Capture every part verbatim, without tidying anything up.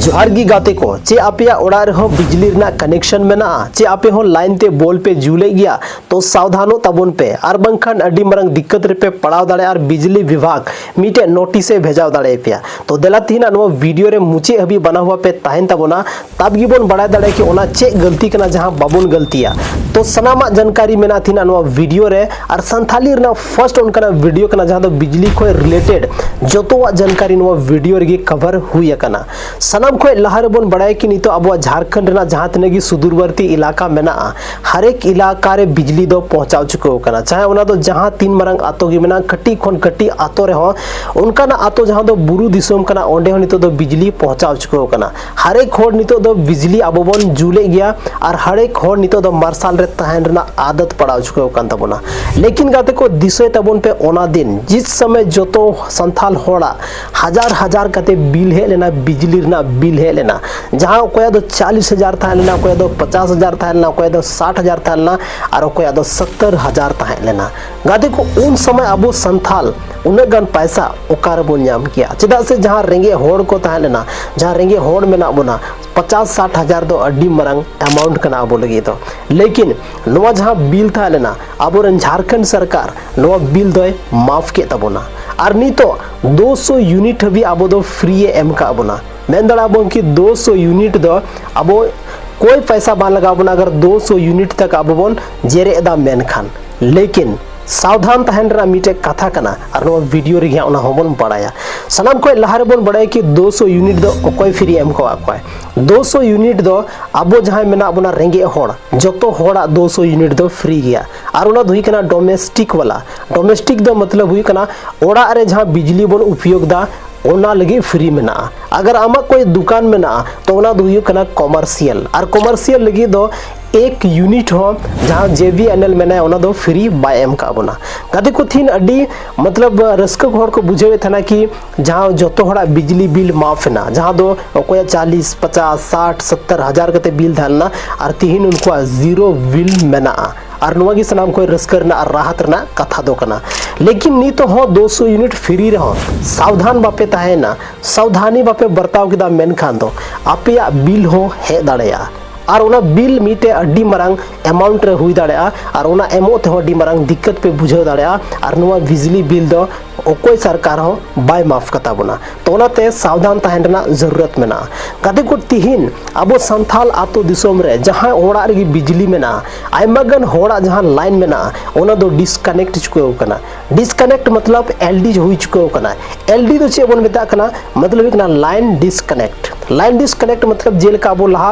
ᱡᱚᱦᱟᱨ ᱜᱮ ᱜᱟᱛᱮ ᱠᱚ, ᱪᱮᱫ ᱟᱯᱮᱭᱟᱜ ᱚᱲᱟᱜ ᱨᱮᱦᱚᱸ ᱵᱤᱡᱽᱞᱤ ᱨᱮᱱᱟᱜ ᱠᱟᱱᱮᱠᱥᱚᱱ ᱢᱮᱱᱟᱜᱼᱟ? ᱪᱮᱫ ᱟᱯᱮ ᱦᱚᱸ ᱞᱟᱭᱤᱱ ᱛᱮ ᱵᱚᱞ ᱯᱮ ᱡᱩᱞᱮᱫ ᱜᱮᱭᱟ? ᱛᱚ ᱥᱟᱵᱫᱷᱟᱱᱚᱜ ᱛᱟᱵᱚᱱ ᱯᱮ, ᱟᱨ ᱵᱟᱝᱠᱷᱟᱱ ᱟᱹᱰᱤ ᱢᱟᱨᱟᱝ ᱫᱤᱠᱠᱟᱛ ᱨᱮᱯᱮ ᱯᱟᱲᱟᱣ ᱫᱟᱲᱮᱭᱟᱜᱼᱟ ᱟᱨ ᱵᱤᱡᱽᱞᱤ ᱵᱤᱵᱷᱟᱜᱽ ᱢᱤᱫᱴᱮᱡ ᱱᱳᱴᱤᱥ ᱮ ᱵᱷᱮᱡᱟᱣ ᱫᱟᱲᱮᱭᱟᱯᱮᱭᱟ᱾ ᱛᱚ ᱫᱮᱞᱟ ᱛᱮᱦᱮᱧᱟᱜ ᱱᱚᱣᱟ ᱵᱷᱤᱰᱤᱭᱳ ᱨᱮ ᱢᱩᱪᱟᱹᱫ ᱦᱟᱹᱵᱤᱡ ᱵᱟᱱᱟ ᱦᱚᱲ ᱯᱮ ᱛᱟᱦᱮᱱ ᱛᱟᱵᱚᱱᱟ, ᱛᱟᱵ ᱜᱮᱵᱚᱱ ᱵᱟᱲᱟᱭ ᱫᱟᱲᱮᱭᱟᱜᱼᱟ ᱠᱤ ᱚᱱᱟ ᱪᱮᱫ ᱜᱟᱹᱞᱛᱤ ᱠᱟᱱᱟ ᱡᱟᱦᱟᱸ ᱵᱟᱵᱚᱱ ᱜᱟᱹᱞᱛᱤᱭᱟ᱾ ᱛᱚ ᱥᱟᱱᱟᱢᱟᱜ ᱡᱟᱱᱠᱟᱨᱤ ᱢᱮᱱᱟᱜᱼᱟ ᱛᱮᱦᱮᱧᱟᱜ ᱱᱚᱣᱟ ᱵᱷᱤᱰᱤᱭᱳ ᱨᱮ, ᱟᱨ ᱥᱟᱱᱛᱷᱟᱞᱤ ᱨᱮᱱᱟᱜ ᱯᱷᱟᱨᱥᱴ ᱚᱱᱠᱟᱱᱟᱜ ᱵᱷᱤᱰᱤᱭᱳ ᱠᱟᱱᱟ ᱡᱟᱦᱟᱸ ᱫᱚ ᱵᱤᱡᱽᱞᱤ ᱠᱷᱚᱱ ᱨᱤᱞᱮᱴᱮᱰ ᱡᱚᱛᱚᱣᱟᱜ ᱡᱟᱱᱠᱟᱨᱤ ᱱᱚᱣᱟ ᱵᱷᱤᱰᱤᱭᱳ ᱨᱮᱜᱮ ᱠᱟᱵᱷᱟᱨ ᱦᱩᱭ ᱟᱠᱟᱱᱟ᱾ ᱥᱟᱱᱟᱢ ᱠᱷᱚᱱ ᱞᱟᱦᱟ ᱨᱮᱵᱚᱱ ᱵᱟᱲᱟᱭᱟ ᱠᱤ ᱱᱤᱛᱚᱜ ᱟᱵᱚᱣᱟᱜ ᱡᱷᱟᱲᱠᱷᱚᱸᱰ ᱨᱮᱱᱟᱜ ᱡᱟᱦᱟᱸ ᱛᱤᱱᱟᱹᱜ ᱜᱮ ᱥᱩᱫᱩᱨᱵᱚᱨᱛᱤ ᱮᱞᱟᱠᱟ ᱢᱮᱱᱟᱜᱼᱟ, ᱦᱟᱨᱮᱠ ᱮᱞᱟᱠᱟ ᱨᱮ ᱵᱤᱡᱽᱞᱤ ᱫᱚ ᱯᱚᱦᱪᱟᱣ ᱪᱩᱠᱟᱹᱣ ᱟᱠᱟᱱᱟ, ᱪᱟᱦᱮ ᱚᱱᱟ ᱫᱚ ᱡᱟᱦᱟᱸ ᱛᱤᱱ ᱢᱟᱨᱟᱝ ᱟᱛᱳ ᱜᱮ ᱢᱮᱱᱟᱜᱼᱟ, ᱠᱟᱹᱴᱤᱡ ᱠᱷᱚᱱ ᱠᱟᱹᱴᱤᱡ ᱟᱛᱳ ᱨᱮᱦᱚᱸ, ᱚᱱᱠᱟᱱᱟᱜ ᱟᱛᱳ ᱡᱟᱦᱟᱸ ᱫᱚ ᱵᱩᱨᱩ ᱫᱤᱥᱚᱢ ᱠᱟᱱᱟ, ᱚᱸᱰᱮ ᱦᱚᱸ ᱱᱤᱛᱚᱜ ᱫᱚ ᱵᱤᱡᱽᱞᱤ ᱯᱚᱦᱪᱟᱣ ᱪᱩᱠᱟᱹᱣ ᱟᱠᱟᱱᱟ᱾ ᱦᱟᱨᱮᱠ ᱦᱚᱲ ᱱᱤᱛᱚᱜ ᱫᱚ ᱵᱤᱡᱽᱞᱤ ᱟᱵᱚ ᱵᱚᱱ ᱡᱩᱞᱮᱫ ᱜᱮᱭᱟ, ᱟᱨ ᱦᱟᱨᱮᱠ ᱦᱚᱲ ᱱᱤᱛᱚᱜ ᱫᱚ ᱢᱟᱨᱥᱟᱞ ᱨᱮ ᱛᱟᱦᱮᱱ ᱨᱮᱱᱟᱜ ᱟᱫᱚᱛ ᱯᱟᱲᱟᱣ ᱪᱩᱠᱟᱹᱣ ᱟᱠᱟᱱ ᱛᱟᱵᱚᱱᱟ᱾ ᱞᱮᱠᱤᱱ ᱜᱟᱛᱮ ᱠᱚ, ᱫᱤᱥᱟᱹᱭ ᱛᱟᱵᱚᱱ ᱯᱮ ᱚᱱᱟ ᱫᱤᱱ, ᱡᱤᱥ ᱥᱚᱢᱚᱭ ᱡᱚᱛᱚ ᱥᱟᱱᱛᱷᱟᱞ ᱦᱚᱲᱟᱜ ᱦᱟᱡᱟᱨ ᱦᱟᱡᱟᱨ ᱠᱟᱛᱮ ᱵᱤᱞ ᱦᱮᱡ ᱞᱮᱱᱟ, ᱵᱤᱡᱽᱞᱤ ᱨᱮᱱᱟᱜ ᱵᱤᱞ ᱦᱮᱡ ᱞᱮᱱᱟ, ᱡᱟᱦᱟᱸ ᱚᱠᱚᱭᱟᱜ ᱫᱚ ᱪᱟᱞᱤᱥ ᱦᱟᱡᱟᱨ ᱛᱟᱦᱮᱸ ᱞᱮᱱᱟ, ᱚᱠᱚᱭᱟᱜ ᱫᱚ ᱯᱚᱪᱟᱥ ᱦᱟᱡᱟᱨ ᱛᱟᱦᱮᱸ ᱞᱮᱱᱟ, ᱚᱠᱚᱭᱟᱜ ᱫᱚ ᱥᱟᱴ ᱦᱟᱡᱟᱨ ᱛᱟᱦᱮᱸ ᱞᱮᱱᱟ, ᱟᱨ ᱚᱠᱚᱭᱟᱜ ᱫᱚ ᱥᱚᱛᱛᱚᱨ ᱦᱟᱡᱟᱨ ᱛᱟᱦᱮᱸ ᱞᱮᱱᱟ᱾ ᱜᱟᱛᱮ ᱠᱚ, ᱩᱱ ᱥᱚᱢᱚᱭ ᱟᱵᱚ ᱥᱟᱱᱛᱷᱟᱞ ᱩᱱᱟᱹᱜ ᱜᱟᱱ ᱯᱟᱭᱥᱟ ᱚᱠᱟ ᱨᱮᱵᱚᱱ ᱧᱟᱢ ᱠᱮᱭᱟ? ᱪᱮᱫᱟᱜ ᱥᱮ ᱡᱟᱦᱟᱸ ᱨᱮᱸᱜᱮᱡ ᱦᱚᱲ ᱠᱚ ᱛᱟᱦᱮᱸ ᱞᱮᱱᱟ, ᱡᱟᱦᱟᱸ ᱨᱮᱸᱜᱮᱡ ᱦᱚᱲ ᱢᱮᱱᱟᱜ ᱵᱚᱱᱟ, ᱯᱚᱪᱟᱥ ᱥᱟᱴ ᱦᱟᱡᱟᱨ ᱫᱚ ᱟᱹᱰᱤ ᱢᱟᱨᱟᱝ ᱮᱢᱟᱣᱩᱱᱴ ᱠᱟᱱᱟ ᱟᱵᱚ ᱞᱟᱹᱜᱤᱫ ᱫᱚ᱾ ᱞᱮᱠᱤᱱ ᱱᱚᱣᱟ ᱡᱟᱦᱟᱸ ᱵᱤᱞ ᱛᱟᱦᱮᱸ ᱞᱮᱱᱟ, ᱟᱵᱚᱨᱮᱱ ᱡᱷᱟᱲᱠᱷᱚᱸᱰ ᱥᱚᱨᱠᱟᱨ ᱱᱚᱣᱟ ᱵᱤᱞ ᱫᱚᱭ ᱢᱟᱯᱷ ᱠᱮᱫ ᱛᱟᱵᱚᱱᱟ, ᱟᱨ ᱱᱤᱛᱚᱜ ᱫᱩᱥᱚ ᱭᱩᱱᱤᱴ ᱦᱟᱹᱵᱤᱡ ᱟᱵᱚ ᱫᱚ ᱯᱷᱨᱤ ᱮ ᱮᱢ ᱠᱟᱜ ᱵᱚᱱᱟ᱾ ᱢᱮᱱ ᱫᱟᱲᱮᱭᱟᱜ ᱵᱚᱱ ᱠᱤ ᱫᱩᱥᱚ ᱭᱩᱱᱤᱴ ᱫᱚ ᱟᱵᱚ ᱠᱳᱭ ᱯᱚᱭᱥᱟ ᱵᱟᱝ ᱞᱟᱜᱟᱣ ᱵᱚᱱᱟ, ᱟᱜᱟᱨ ᱫᱩᱥᱚ ᱭᱩᱱᱤᱴ ᱛᱟᱠ ᱟᱵᱚ ᱵᱚᱱ ᱡᱮᱨᱮᱫ ᱮᱫᱟ ᱢᱮᱱᱠᱷᱟᱱ᱾ ᱞᱮᱠᱤᱱ ᱥᱟᱵᱫᱷᱟᱱ ᱛᱟᱦᱮᱱ ᱨᱮᱱᱟᱜ ᱢᱤᱫᱴᱮᱡ ᱠᱟᱛᱷᱟ ᱠᱟᱱᱟ, ᱟᱨ ᱱᱚᱣᱟ ᱵᱷᱤᱰᱤᱭᱳ ᱨᱮᱜᱮ ᱦᱟᱸᱜ ᱚᱱᱟ ᱦᱚᱸᱵᱚᱱ ᱵᱟᱲᱟᱭᱟ᱾ ᱥᱟᱱᱟᱢ ᱠᱷᱚᱱ ᱞᱟᱦᱟ ᱨᱮᱵᱚᱱ ᱵᱟᱲᱟᱭᱟ ᱠᱤ ᱫᱩᱥᱚ ᱭᱩᱱᱤᱴ ᱫᱚ ᱚᱠᱚᱭ ᱯᱷᱨᱤ ᱮᱢ ᱠᱟᱣᱟᱫ ᱠᱚᱣᱟᱭ? ᱫᱩᱥᱚ ᱭᱩᱱᱤᱴ ᱫᱚ ᱟᱵᱚ ᱡᱟᱦᱟᱸᱭ ᱢᱮᱱᱟᱜ ᱵᱚᱱᱟ ᱨᱮᱸᱜᱮᱡ ᱦᱚᱲ, ᱡᱚᱛᱚ ᱦᱚᱲᱟᱜ ᱫᱩᱥᱚ ᱭᱩᱱᱤᱴ ᱫᱚ ᱯᱷᱨᱤ ᱜᱮᱭᱟ᱾ ᱟᱨ ᱚᱱᱟ ᱫᱚ ᱦᱩᱭᱩᱜ ᱠᱟᱱᱟ ᱰᱚᱢᱮᱥᱴᱤᱠ ᱵᱟᱞᱟ᱾ ᱰᱚᱢᱮᱥᱴᱤᱠ ᱫᱚ ᱢᱚᱛᱞᱚᱵ ᱦᱩᱭᱩᱜ ᱠᱟᱱᱟ ᱚᱲᱟᱜ ᱨᱮ ᱡᱟᱦᱟᱸ ᱵᱤᱡᱽᱞᱤ ᱵᱚᱱ ᱩᱯᱭᱳᱜᱽ ᱫᱟ, ᱚᱱᱟ ᱞᱟᱹᱜᱤᱫ ᱯᱷᱨᱤ ᱢᱮᱱᱟᱜᱼᱟ᱾ ᱟᱜᱟᱨ ᱟᱢᱟᱜ ᱠᱳᱭ ᱫᱩᱠᱟᱱ ᱢᱮᱱᱟᱜᱼᱟ, ᱛᱚ ᱚᱱᱟ ᱫᱚ ᱦᱩᱭᱩᱜ ᱠᱟᱱᱟ ᱠᱚᱢᱟᱨᱥᱤᱭᱟᱞ᱾ ᱟᱨ ᱠᱚᱢᱟᱨᱥᱤᱭᱟᱞ ᱞᱟᱹᱜᱤᱫ ᱫᱚ ᱮᱠ ᱭᱩᱱᱤᱴ ᱦᱚᱸ ᱡᱟᱦᱟᱸ ᱡᱮ ᱵᱤ ᱮᱱ ᱮᱞ ᱢᱮᱱᱟᱭᱟ, ᱚᱱᱟ ᱫᱚ ᱯᱷᱨᱤ ᱵᱟᱭ ᱮᱢ ᱠᱟᱜ ᱵᱚᱱᱟ᱾ ᱜᱟᱛᱮ ᱠᱚ, ᱛᱤᱦᱤᱧ ᱟᱹᱰᱤ ᱢᱚᱛᱞᱚᱵ ᱨᱟᱹᱥᱠᱟᱹ ᱠᱚ ᱦᱚᱲ ᱠᱚ ᱵᱩᱡᱷᱟᱹᱣᱮᱫ ᱛᱟᱦᱮᱱᱟ ᱠᱤ ᱡᱟᱦᱟᱸ ᱡᱚᱛᱚ ᱦᱚᱲᱟᱜ ᱵᱤᱡᱽᱞᱤ ᱵᱤᱞ ᱢᱟᱯᱷ ᱮᱱᱟ, ᱡᱟᱦᱟᱸ ᱫᱚ ᱚᱠᱚᱭᱟᱜ ᱪᱟᱞᱤᱥ, ᱯᱚᱪᱟᱥ, ᱥᱟᱴ, ᱥᱚᱛᱛᱚᱨ ᱦᱟᱡᱟᱨ ᱠᱟᱛᱮ ᱵᱤᱞ ᱛᱟᱦᱮᱸ ᱞᱮᱱᱟ, ᱟᱨ ᱛᱤᱦᱤᱧ ᱩᱱᱠᱩᱣᱟᱜ ᱡᱤᱨᱳ ᱵᱤᱞ ᱢᱮᱱᱟᱜᱼᱟ᱾ ᱟᱨ ᱱᱚᱣᱟ ᱜᱮ ᱥᱟᱱᱟᱢ ᱠᱷᱚᱱ ᱨᱟᱹᱥᱠᱟᱹ ᱨᱮᱱᱟᱜ ᱟᱨ ᱨᱟᱦᱟᱛ ᱨᱮᱱᱟᱜ ᱠᱟᱛᱷᱟ ᱫᱚ ᱠᱟᱱᱟ᱾ ᱞᱮᱠᱤᱱ ᱱᱤᱛ ᱦᱚᱸ ᱫᱩ ᱥᱚ ᱤᱭᱩᱱᱤᱴ ᱯᱷᱨᱤ ᱨᱮᱦᱚᱸ ᱥᱟᱵᱫᱷᱟᱱ ᱵᱟᱯᱮ ᱛᱟᱦᱮᱸᱭᱮᱱᱟ, ᱥᱟᱵᱫᱷᱟᱱᱤ ᱵᱟᱯᱮ ᱵᱟᱨᱛᱟᱣ ᱠᱮᱫᱟ, ᱢᱮᱱᱠᱷᱟᱱ ᱫᱚ ᱟᱯᱮᱭᱟᱜ ᱵᱤᱞ ᱦᱚᱸ ᱦᱮᱡ ᱫᱟᱲᱮᱭᱟᱜᱼᱟ᱾ ᱟᱨ ᱚᱱᱟ ᱵᱤᱞ ᱢᱤᱫᱴᱮᱡ ᱟᱹᱰᱤ ᱢᱟᱨᱟᱝ ᱮᱢᱟᱣᱩᱱᱴ ᱨᱮ ᱦᱩᱭ ᱫᱟᱲᱮᱭᱟᱜᱼᱟ, ᱟᱨ ᱚᱱᱟ ᱮᱢᱚᱜ ᱛᱮᱦᱚᱸ ᱟᱹᱰᱤ ᱢᱟᱨᱟᱝ ᱫᱤᱠᱠᱟᱛ ᱯᱮ ᱵᱩᱡᱷᱟᱹᱣ ᱫᱟᱲᱮᱭᱟᱜᱼᱟ᱾ ᱟᱨ ᱱᱚᱣᱟ ᱵᱤᱡᱽᱞᱤ ᱵᱤᱞ ᱫᱚ ᱚᱠᱚᱭ ᱥᱚᱨᱠᱟᱨ ᱦᱚᱸ ᱵᱟᱭ ᱢᱟᱯᱷ ᱠᱟᱛᱟ ᱵᱚᱱᱟ᱾ ᱛᱚ ᱚᱱᱟᱛᱮ ᱥᱟᱵᱫᱷᱟᱱ ᱛᱟᱦᱮᱱ ᱨᱮᱱᱟᱜ ᱡᱟᱹᱨᱩᱨᱟᱛ ᱢᱮᱱᱟᱜᱼᱟ᱾ ᱜᱟᱛᱮ ᱠᱚ, ᱛᱤᱦᱤᱧ ᱟᱵᱚ ᱥᱟᱱᱛᱟᱞ ᱟᱛᱳ ᱫᱤᱥᱚᱢ ᱨᱮ ᱡᱟᱦᱟᱸᱭ ᱚᱲᱟᱜ ᱨᱮᱜᱮ ᱵᱤᱡᱽᱞᱤ ᱢᱮᱱᱟᱜᱼᱟ, ᱟᱭᱢᱟ ᱜᱟᱱ ᱦᱚᱲᱟᱜ ᱡᱟᱦᱟᱸ ᱞᱟᱭᱤᱱ ᱢᱮᱱᱟᱜᱼᱟ, ᱚᱱᱟ ᱫᱚ ᱰᱤᱥᱠᱟᱱᱮᱠᱴ ᱪᱩᱠᱟᱹᱣ ᱠᱟᱱᱟ᱾ ᱰᱤᱥᱠᱟᱱᱮᱠᱴ ᱢᱚᱛᱞᱚᱵ ᱮᱞ ᱰᱤ ᱦᱩᱭ ᱪᱩᱠᱟᱹᱣ ᱠᱟᱱᱟ᱾ ᱮᱞ ᱰᱤ ᱫᱚ ᱪᱮᱫ ᱵᱚᱱ ᱢᱮᱛᱟᱜ ᱠᱟᱱᱟ? ᱢᱚᱛᱞᱚᱵ ᱦᱩᱭᱩᱜ ᱠᱟᱱᱟ ᱞᱟᱭᱤᱱ ᱰᱤᱥᱠᱟᱱᱮᱠᱴ᱾ ᱞᱟᱭᱤᱱ ᱰᱤᱥᱠᱟᱱᱮᱠᱴ ᱢᱚᱛᱞᱚᱵ ᱡᱮᱞᱮᱠᱟ ᱟᱵᱚ ᱞᱟᱦᱟ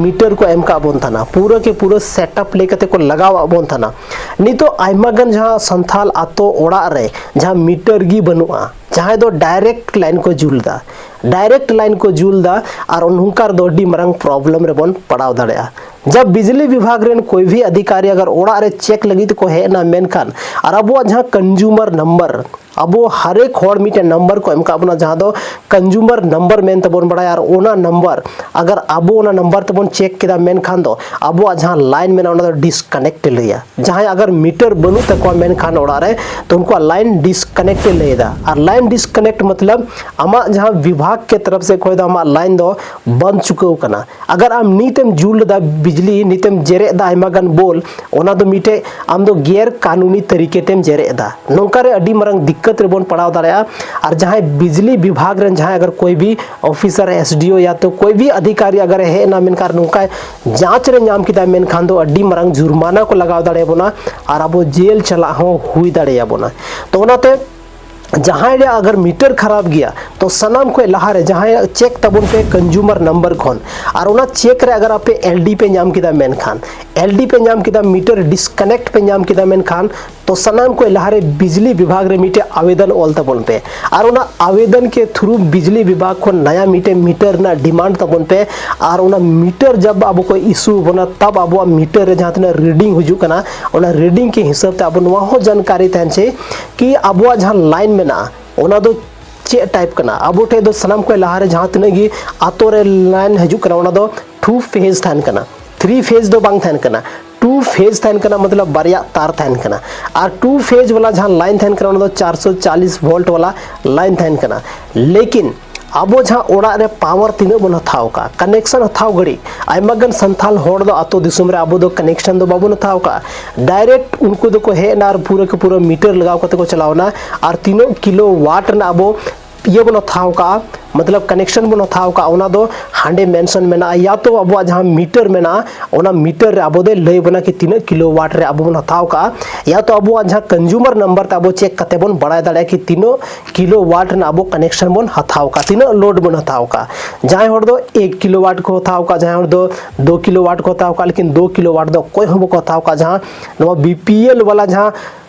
ᱢᱤᱴᱟᱨ ᱠᱚ ᱮᱢ ᱠᱟᱜ ᱵᱚᱱ ᱛᱟᱦᱮᱱᱟ, ᱯᱩᱨᱟᱹ ᱠᱮ ᱯᱩᱨᱟᱹ ᱥᱮᱴᱟᱯ ᱞᱟᱹᱭ ᱠᱟᱛᱮ ᱠᱚ ᱞᱟᱜᱟᱣᱟᱜ ᱵᱚᱱ ᱛᱟᱦᱮᱱᱟ᱾ ᱱᱤᱛᱚᱜ ᱟᱭᱢᱟ ᱜᱟᱱ ᱡᱟᱦᱟᱸ ᱥᱟᱱᱛᱟᱞ ᱟᱛᱳ ᱚᱲᱟᱜ ᱨᱮ ᱡᱟᱦᱟᱸ ᱢᱤᱴᱟᱨ ᱜᱮ ᱵᱟᱹᱱᱩᱜᱼᱟ, ᱡᱟᱦᱟᱸᱭ ᱫᱚ ᱰᱟᱭᱨᱮᱠᱴ ᱞᱟᱭᱤᱱ ᱠᱚ ᱡᱩᱞ ᱮᱫᱟ, ᱰᱟᱭᱨᱮᱠᱴ ᱞᱟᱭᱤᱱ ᱠᱚ ᱡᱩᱞ ᱮᱫᱟ, ᱟᱨ ᱱᱚᱝᱠᱟ ᱨᱮᱫᱚ ᱟᱹᱰᱤ ᱢᱟᱨᱟᱝ ᱯᱨᱚᱵᱞᱮᱢ ᱨᱮᱵᱚᱱ ᱯᱟᱲᱟᱣ ᱫᱟᱲᱮᱭᱟᱜᱼᱟ᱾ ᱡᱟᱵ ᱵᱤᱡᱽᱞᱤ ᱵᱤᱵᱷᱟᱜᱽ ᱨᱮᱱ ᱠᱳᱭ ᱵᱷᱤ ᱟᱫᱷᱤᱠᱟᱨᱤ ᱟᱜᱟᱨ ᱚᱲᱟᱜ ᱨᱮ ᱪᱮᱠ ᱞᱟᱹᱜᱤᱫ ᱛᱮᱠᱚ ᱦᱮᱡ ᱮᱱᱟ, ᱢᱮᱱᱠᱷᱟᱱ ᱟᱨ ᱟᱵᱚᱣᱟᱜ ᱡᱟᱦᱟᱸ ᱠᱚᱱᱡᱩᱢᱟᱨ ᱱᱟᱢᱵᱟᱨ, ᱟᱵᱚ ᱦᱟᱨᱮᱠ ᱦᱚᱲ ᱢᱤᱫᱴᱮᱱ ᱱᱟᱢᱵᱟᱨ ᱠᱚ ᱮᱢ ᱠᱟᱜ ᱵᱚᱱᱟ, ᱡᱟᱦᱟᱸ ᱫᱚ ᱠᱚᱱᱡᱩᱢᱟᱨ ᱱᱟᱢᱵᱟᱨ ᱢᱮᱱ ᱛᱮᱵᱚᱱ ᱵᱟᱲᱟᱭᱟ᱾ ᱟᱨ ᱚᱱᱟ ᱱᱟᱢᱵᱟᱨ ᱟᱜᱟᱨ ᱟᱵᱚ ᱚᱱᱟ ᱱᱟᱢᱵᱟᱨ ᱛᱮᱵᱚᱱ ᱪᱮᱠ ᱠᱮᱫᱟ, ᱢᱮᱱᱠᱷᱟᱱ ᱫᱚ ᱟᱵᱚᱣᱟᱜ ᱡᱟᱦᱟᱸ ᱞᱟᱭᱤᱱ ᱢᱮᱱᱟᱜᱼᱟ, ᱚᱱᱟ ᱫᱚ ᱰᱤᱥᱠᱟᱱᱮᱠᱴ ᱮ ᱞᱟᱹᱭᱟ᱾ ᱡᱟᱦᱟᱸᱭ ᱟᱜᱟᱨ ᱢᱤᱴᱟᱨ ᱵᱟᱹᱱᱩᱜ ᱛᱟᱠᱚᱣᱟ ᱢᱮᱱᱠᱷᱟᱱ ᱚᱲᱟᱜ ᱨᱮ, ᱛᱚ ᱩᱱᱠᱩᱣᱟᱜ ᱞᱟᱭᱤᱱ ᱰᱤᱥᱠᱟᱱᱮᱠᱴ ᱮ ᱞᱟᱹᱭ ᱮᱫᱟ᱾ ᱟᱨ ᱞᱟᱭᱤᱱ ᱰᱤᱥᱠᱟᱱᱮᱠᱴ ᱢᱚᱛᱞᱚᱵ ᱟᱢᱟᱜ ᱡᱟᱦᱟᱸ ᱵᱤᱵᱷᱟᱜᱽ ᱠᱮ ᱛᱚᱨᱚᱯ ᱥᱮ ᱠᱷᱚᱱ ᱫᱚ ᱟᱢᱟᱜ ᱞᱟᱭᱤᱱ ᱫᱚ ᱵᱚᱱᱫ ᱪᱩᱠᱟᱹᱣ ᱠᱟᱱᱟ᱾ ᱟᱜᱟᱨ ᱟᱢ ᱱᱤᱛᱮᱢ ᱡᱩᱞ ᱮᱫᱟ ᱵᱤᱡᱽᱞᱤ, ᱱᱤᱛᱮᱢ ᱡᱮᱨᱮᱫ ᱮᱫᱟ ᱟᱭᱢᱟ ᱜᱟᱱ ᱵᱚᱞ, ᱚᱱᱟ ᱫᱚ ᱢᱤᱫᱴᱮᱡ ᱟᱢ ᱫᱚ ᱜᱮᱨ ᱠᱟᱹᱱᱩᱱᱤ ᱛᱟᱹᱨᱤᱠᱟ ᱛᱮᱢ ᱡᱮᱨᱮᱫ ᱮᱫᱟ᱾ ᱱᱚᱝᱠᱟ ᱨᱮ ᱟᱹᱰᱤ ᱢᱟᱨᱟᱝ ᱫᱤᱠᱠᱟᱛ ᱨᱮᱵᱚᱱ ᱯᱟᱲᱟᱣ ᱫᱟᱲᱮᱭᱟᱜᱼᱟ᱾ ᱟᱨ ᱡᱟᱦᱟᱸᱭ ᱵᱤᱡᱽᱞᱤ ᱵᱤᱵᱷᱟᱜᱽ ᱨᱮᱱ ᱡᱟᱦᱟᱸᱭ ᱟᱜᱟᱨ ᱠᱳᱭ ᱵᱷᱤ ᱚᱯᱷᱤᱥᱟᱨ, ᱮᱥ ᱰᱤ ᱳ ᱭᱟ ᱛᱚ ᱠᱳᱭ ᱵᱷᱤ ᱟᱫᱷᱤᱠᱟᱨᱤ ᱟᱜᱟᱨ ᱮ ᱦᱮᱡ ᱮᱱᱟ, ᱢᱮᱱᱠᱷᱟᱱ ᱱᱚᱝᱠᱟᱭ ᱡᱟᱸᱪ ᱨᱮ ᱧᱟᱢ ᱠᱮᱫᱟ, ᱢᱮᱱᱠᱷᱟᱱ ᱫᱚ ᱟᱹᱰᱤ ᱢᱟᱨᱟᱝ ᱡᱩᱨᱢᱟᱱᱟ ᱠᱚ ᱞᱟᱜᱟᱣ ᱫᱟᱲᱮᱭᱟᱵᱚᱱᱟ ᱟᱨ ᱟᱵᱚ ᱡᱮᱞ ᱪᱟᱞᱟᱜ ᱦᱚᱸ ᱦᱩᱭ ᱫᱟᱲᱮᱭᱟᱵᱚᱱᱟ᱾ ᱛᱚ ᱚᱱᱟᱛᱮ ᱡᱟᱦᱟᱸᱭ ᱨᱮ ᱟᱜᱟᱨ ᱢᱤᱴᱟᱨ ᱠᱷᱟᱨᱟᱯ ᱜᱮᱭᱟ, ᱛᱚ ᱥᱟᱱᱟᱢ ᱠᱷᱚᱱ ᱞᱟᱦᱟᱨᱮ ᱡᱟᱦᱟᱸᱭᱟᱜ ᱪᱮᱠ ᱛᱟᱵᱚᱱ ᱯᱮ ᱠᱚᱱᱡᱩᱢᱟᱨ ᱱᱟᱢᱵᱟᱨ ᱠᱷᱚᱱ, ᱟᱨ ᱚᱱᱟ ᱪᱮᱠ ᱨᱮ ᱟᱜᱟᱨ ᱟᱯᱮ ᱮᱞ ᱰᱤ ᱯᱮ ᱧᱟᱢ ᱠᱮᱫᱟ, ᱢᱮᱱᱠᱷᱟᱱ ᱮᱞ ᱰᱤ ᱯᱮ ᱧᱟᱢ ᱠᱮᱫᱟ, ᱢᱤᱴᱟᱨ ᱰᱤᱥᱠᱟᱱᱮᱠᱴ ᱯᱮ ᱧᱟᱢ ᱠᱮᱫᱟ, ᱢᱮᱱᱠᱷᱟᱱ ᱛᱚ ᱥᱟᱱᱟᱢ ᱠᱷᱚᱱ ᱞᱟᱦᱟᱨᱮ ᱵᱤᱡᱽᱞᱤ ᱵᱤᱵᱷᱟᱜᱽ ᱨᱮ ᱢᱤᱫᱴᱮᱡ ᱟᱵᱮᱫᱚᱱ ᱚᱞ ᱛᱟᱵᱚᱱ ᱯᱮ, ᱟᱨ ᱚᱱᱟ ᱟᱵᱮᱫᱚᱱ ᱠᱮ ᱛᱷᱨᱩ ᱵᱤᱡᱽᱞᱤ ᱵᱤᱵᱷᱟᱜᱽ ᱠᱷᱚᱱ ᱱᱟᱭᱟ ᱢᱤᱫᱴᱮᱡ ᱢᱤᱴᱟᱨ ᱨᱮᱱᱟᱜ ᱰᱤᱢᱟᱱᱰ ᱛᱟᱵᱚᱱ ᱯᱮ᱾ ᱟᱨ ᱚᱱᱟ ᱢᱤᱴᱟᱨ ᱡᱟᱵ ᱟᱵᱚ ᱠᱚ ᱤᱥᱩ ᱵᱚᱱᱟ, ᱛᱟᱵ ᱟᱵᱚᱣᱟᱜ ᱢᱤᱴᱟᱨ ᱨᱮ ᱡᱟᱦᱟᱸ ᱛᱤᱱᱟᱹᱜ ᱨᱤᱰᱤᱝ ᱦᱤᱡᱩᱜ ᱠᱟᱱᱟ, ᱚᱱᱟ ᱨᱤᱰᱤᱝ ᱠᱮ ᱦᱤᱥᱟᱹᱵ ᱛᱮ ᱟᱵᱚ ᱱᱚᱣᱟ ᱦᱚᱸ ᱡᱟᱱᱠᱟᱨᱤ ᱛᱟᱦᱮᱱ ᱪᱟᱹᱭ ᱠᱤ ᱟᱵᱚᱣᱟᱜ ᱡᱟᱦᱟᱸ ᱞᱟᱭᱤᱱ ᱢᱮᱱᱟᱜᱼᱟ, ᱚᱱᱟ ᱫᱚ ᱪᱮᱫ ᱴᱟᱭᱤᱯ ᱠᱟᱱᱟ᱾ ᱟᱵᱚ ᱴᱷᱮᱡ ᱫᱚ ᱥᱟᱱᱟᱢ ᱠᱷᱚᱱ ᱞᱟᱦᱟᱨᱮ ᱡᱟᱦᱟᱸ ᱛᱤᱱᱟᱹᱜ ᱜᱮ ᱟᱛᱳ ᱨᱮ ᱞᱟᱭᱤᱱ ᱦᱤᱡᱩᱜ ᱠᱟᱱᱟ, ᱚᱱᱟ ᱫᱚ ᱴᱩ ᱯᱷᱮᱡᱽ ᱛᱟᱦᱮᱱ ᱠᱟᱱᱟ, ᱛᱷᱨᱤ ᱯᱷᱮᱡᱽ ᱫᱚ ᱵᱟᱝ ᱛᱟᱦᱮᱱ ᱠᱟᱱᱟ᱾ ᱴᱩ ᱯᱷᱮᱡᱽ ᱛᱟᱦᱮᱱ ᱠᱟᱱᱟ, ᱢᱚᱛᱞᱚᱵ ᱵᱟᱨᱭᱟ ᱛᱟᱨ ᱛᱟᱦᱮᱱ ᱠᱟᱱᱟ᱾ ᱟᱨ ᱴᱩ ᱯᱷᱮᱡᱽ ᱵᱟᱞᱟ ᱡᱟᱦᱟᱸ ᱞᱟᱭᱤᱱ ᱛᱟᱦᱮᱱ ᱠᱟᱱᱟ, ᱚᱱᱟ ᱫᱚ ᱪᱟᱨᱥᱚ ᱪᱟᱞᱤᱥ ᱵᱷᱳᱞᱴ ᱵᱟᱞᱟ ᱞᱟᱭᱤᱱ ᱛᱟᱦᱮᱱ ᱠᱟᱱᱟ᱾ ᱞᱮᱠᱤᱱ ᱟᱵᱚ ᱡᱟᱦᱟᱸ ᱚᱲᱟᱜ ᱨᱮ ᱯᱟᱣᱟᱨ ᱛᱤᱱᱟᱹᱜ ᱵᱚᱱ ᱦᱟᱛᱟᱣ ᱠᱟᱜᱼᱟ, ᱠᱟᱱᱮᱠᱥᱚᱱ ᱦᱟᱛᱟᱣ ᱜᱷᱟᱹᱲᱤᱡ, ᱟᱭᱢᱟ ᱜᱟᱱ ᱥᱟᱱᱛᱟᱞ ᱦᱚᱲ ᱫᱚ ᱟᱛᱳ ᱫᱤᱥᱚᱢ ᱨᱮ ᱟᱵᱚ ᱫᱚ ᱠᱟᱱᱮᱠᱥᱚᱱ ᱫᱚ ᱵᱟᱵᱚᱱ ᱦᱟᱛᱟᱣ ᱠᱟᱜᱼᱟ᱾ ᱰᱟᱭᱨᱮᱠᱴ ᱩᱱᱠᱩ ᱫᱚᱠᱚ ᱦᱮᱡ ᱮᱱᱟ ᱟᱨ ᱯᱩᱨᱟᱹ ᱠᱮ ᱯᱩᱨᱟᱹ ᱢᱤᱴᱟᱨ ᱞᱟᱜᱟᱣ ᱠᱟᱛᱮ ᱠᱚ ᱪᱟᱞᱟᱣ ᱮᱱᱟ᱾ ᱟᱨ ᱛᱤᱱᱟᱹᱜ ᱠᱤᱞᱳ ᱣᱟᱴ ᱨᱮᱱᱟᱜ ᱟᱵᱚ ᱤᱭᱟᱹ ᱵᱚᱱ ᱦᱟᱛᱟᱣ ᱠᱟᱜᱼᱟ, ᱢᱚᱛᱞᱚᱵ ᱠᱟᱱᱮᱠᱥᱚᱱ ᱵᱚᱱ ᱦᱟᱛᱟᱣ ᱠᱟᱜᱼᱟ, ᱚᱱᱟ ᱫᱚ ᱦᱟᱸᱰᱮ ᱢᱮᱱᱥᱚᱱ ᱢᱮᱱᱟᱜᱼᱟ, ᱭᱟ ᱛᱚ ᱟᱵᱚᱣᱟᱜ ᱡᱟᱦᱟᱸ ᱢᱤᱴᱟᱨ ᱢᱮᱱᱟᱜᱼᱟ, ᱚᱱᱟ ᱢᱤᱴᱟᱨ ᱨᱮ ᱟᱵᱚ ᱫᱚᱭ ᱞᱟᱹᱭ ᱵᱚᱱᱟ ᱠᱤ ᱛᱤᱱᱟᱹᱜ ᱠᱤᱞᱳ ᱣᱟᱴ ᱨᱮ ᱟᱵᱚ ᱵᱚᱱ ᱦᱟᱛᱟᱣ ᱠᱟᱜᱼᱟ, ᱭᱟ ᱛᱚ ᱟᱵᱚᱣᱟᱜ ᱡᱟᱦᱟᱸ ᱠᱚᱱᱡᱩᱢᱟᱨ ᱱᱟᱢᱵᱟᱨ ᱛᱮ ᱟᱵᱚ ᱪᱮᱠ ᱠᱟᱛᱮ ᱵᱚᱱ ᱵᱟᱲᱟᱭ ᱫᱟᱲᱮᱭᱟᱜᱼᱟ ᱠᱤ ᱛᱤᱱᱟᱹᱜ ᱠᱤᱞᱳ ᱣᱟᱴ ᱨᱮᱱᱟᱜ ᱟᱵᱚ ᱠᱟᱱᱮᱠᱥᱚᱱ ᱵᱚᱱ ᱦᱟᱛᱟᱣ ᱠᱟᱜᱼᱟ, ᱛᱤᱱᱟᱹᱜ ᱞᱳᱰ ᱵᱚᱱ ᱦᱟᱛᱟᱣ ᱠᱟᱜᱼᱟ᱾ ᱡᱟᱦᱟᱸᱭ ᱦᱚᱲ ᱫᱚ ᱮᱠ ᱠᱤᱞᱳ ᱣᱟᱴ ᱠᱚ ᱦᱟᱛᱟᱣ ᱠᱟᱜᱼᱟ, ᱡᱟᱦᱟᱸᱭ ᱦᱚᱲ ᱫᱚ ᱫᱩ ᱠᱤᱞᱳ ᱣᱟᱴ ᱠᱚ ᱦᱟᱛᱟᱣ ᱠᱟᱜᱼᱟ, ᱞᱮᱠᱤᱱ ᱫᱩ ᱠᱤᱞᱳ ᱣᱟᱴ ᱫᱚ ᱚᱠᱚᱭ ᱦᱚᱸ ᱵᱟᱠᱚ ᱦᱟᱛᱟᱣ ᱠᱟᱜᱼᱟ᱾ ᱡᱟᱦᱟᱸ ᱱᱚᱣᱟ ᱵᱤ ᱯᱤ ᱮᱞ ᱵᱟᱞᱟ ᱡᱟᱦᱟᱸ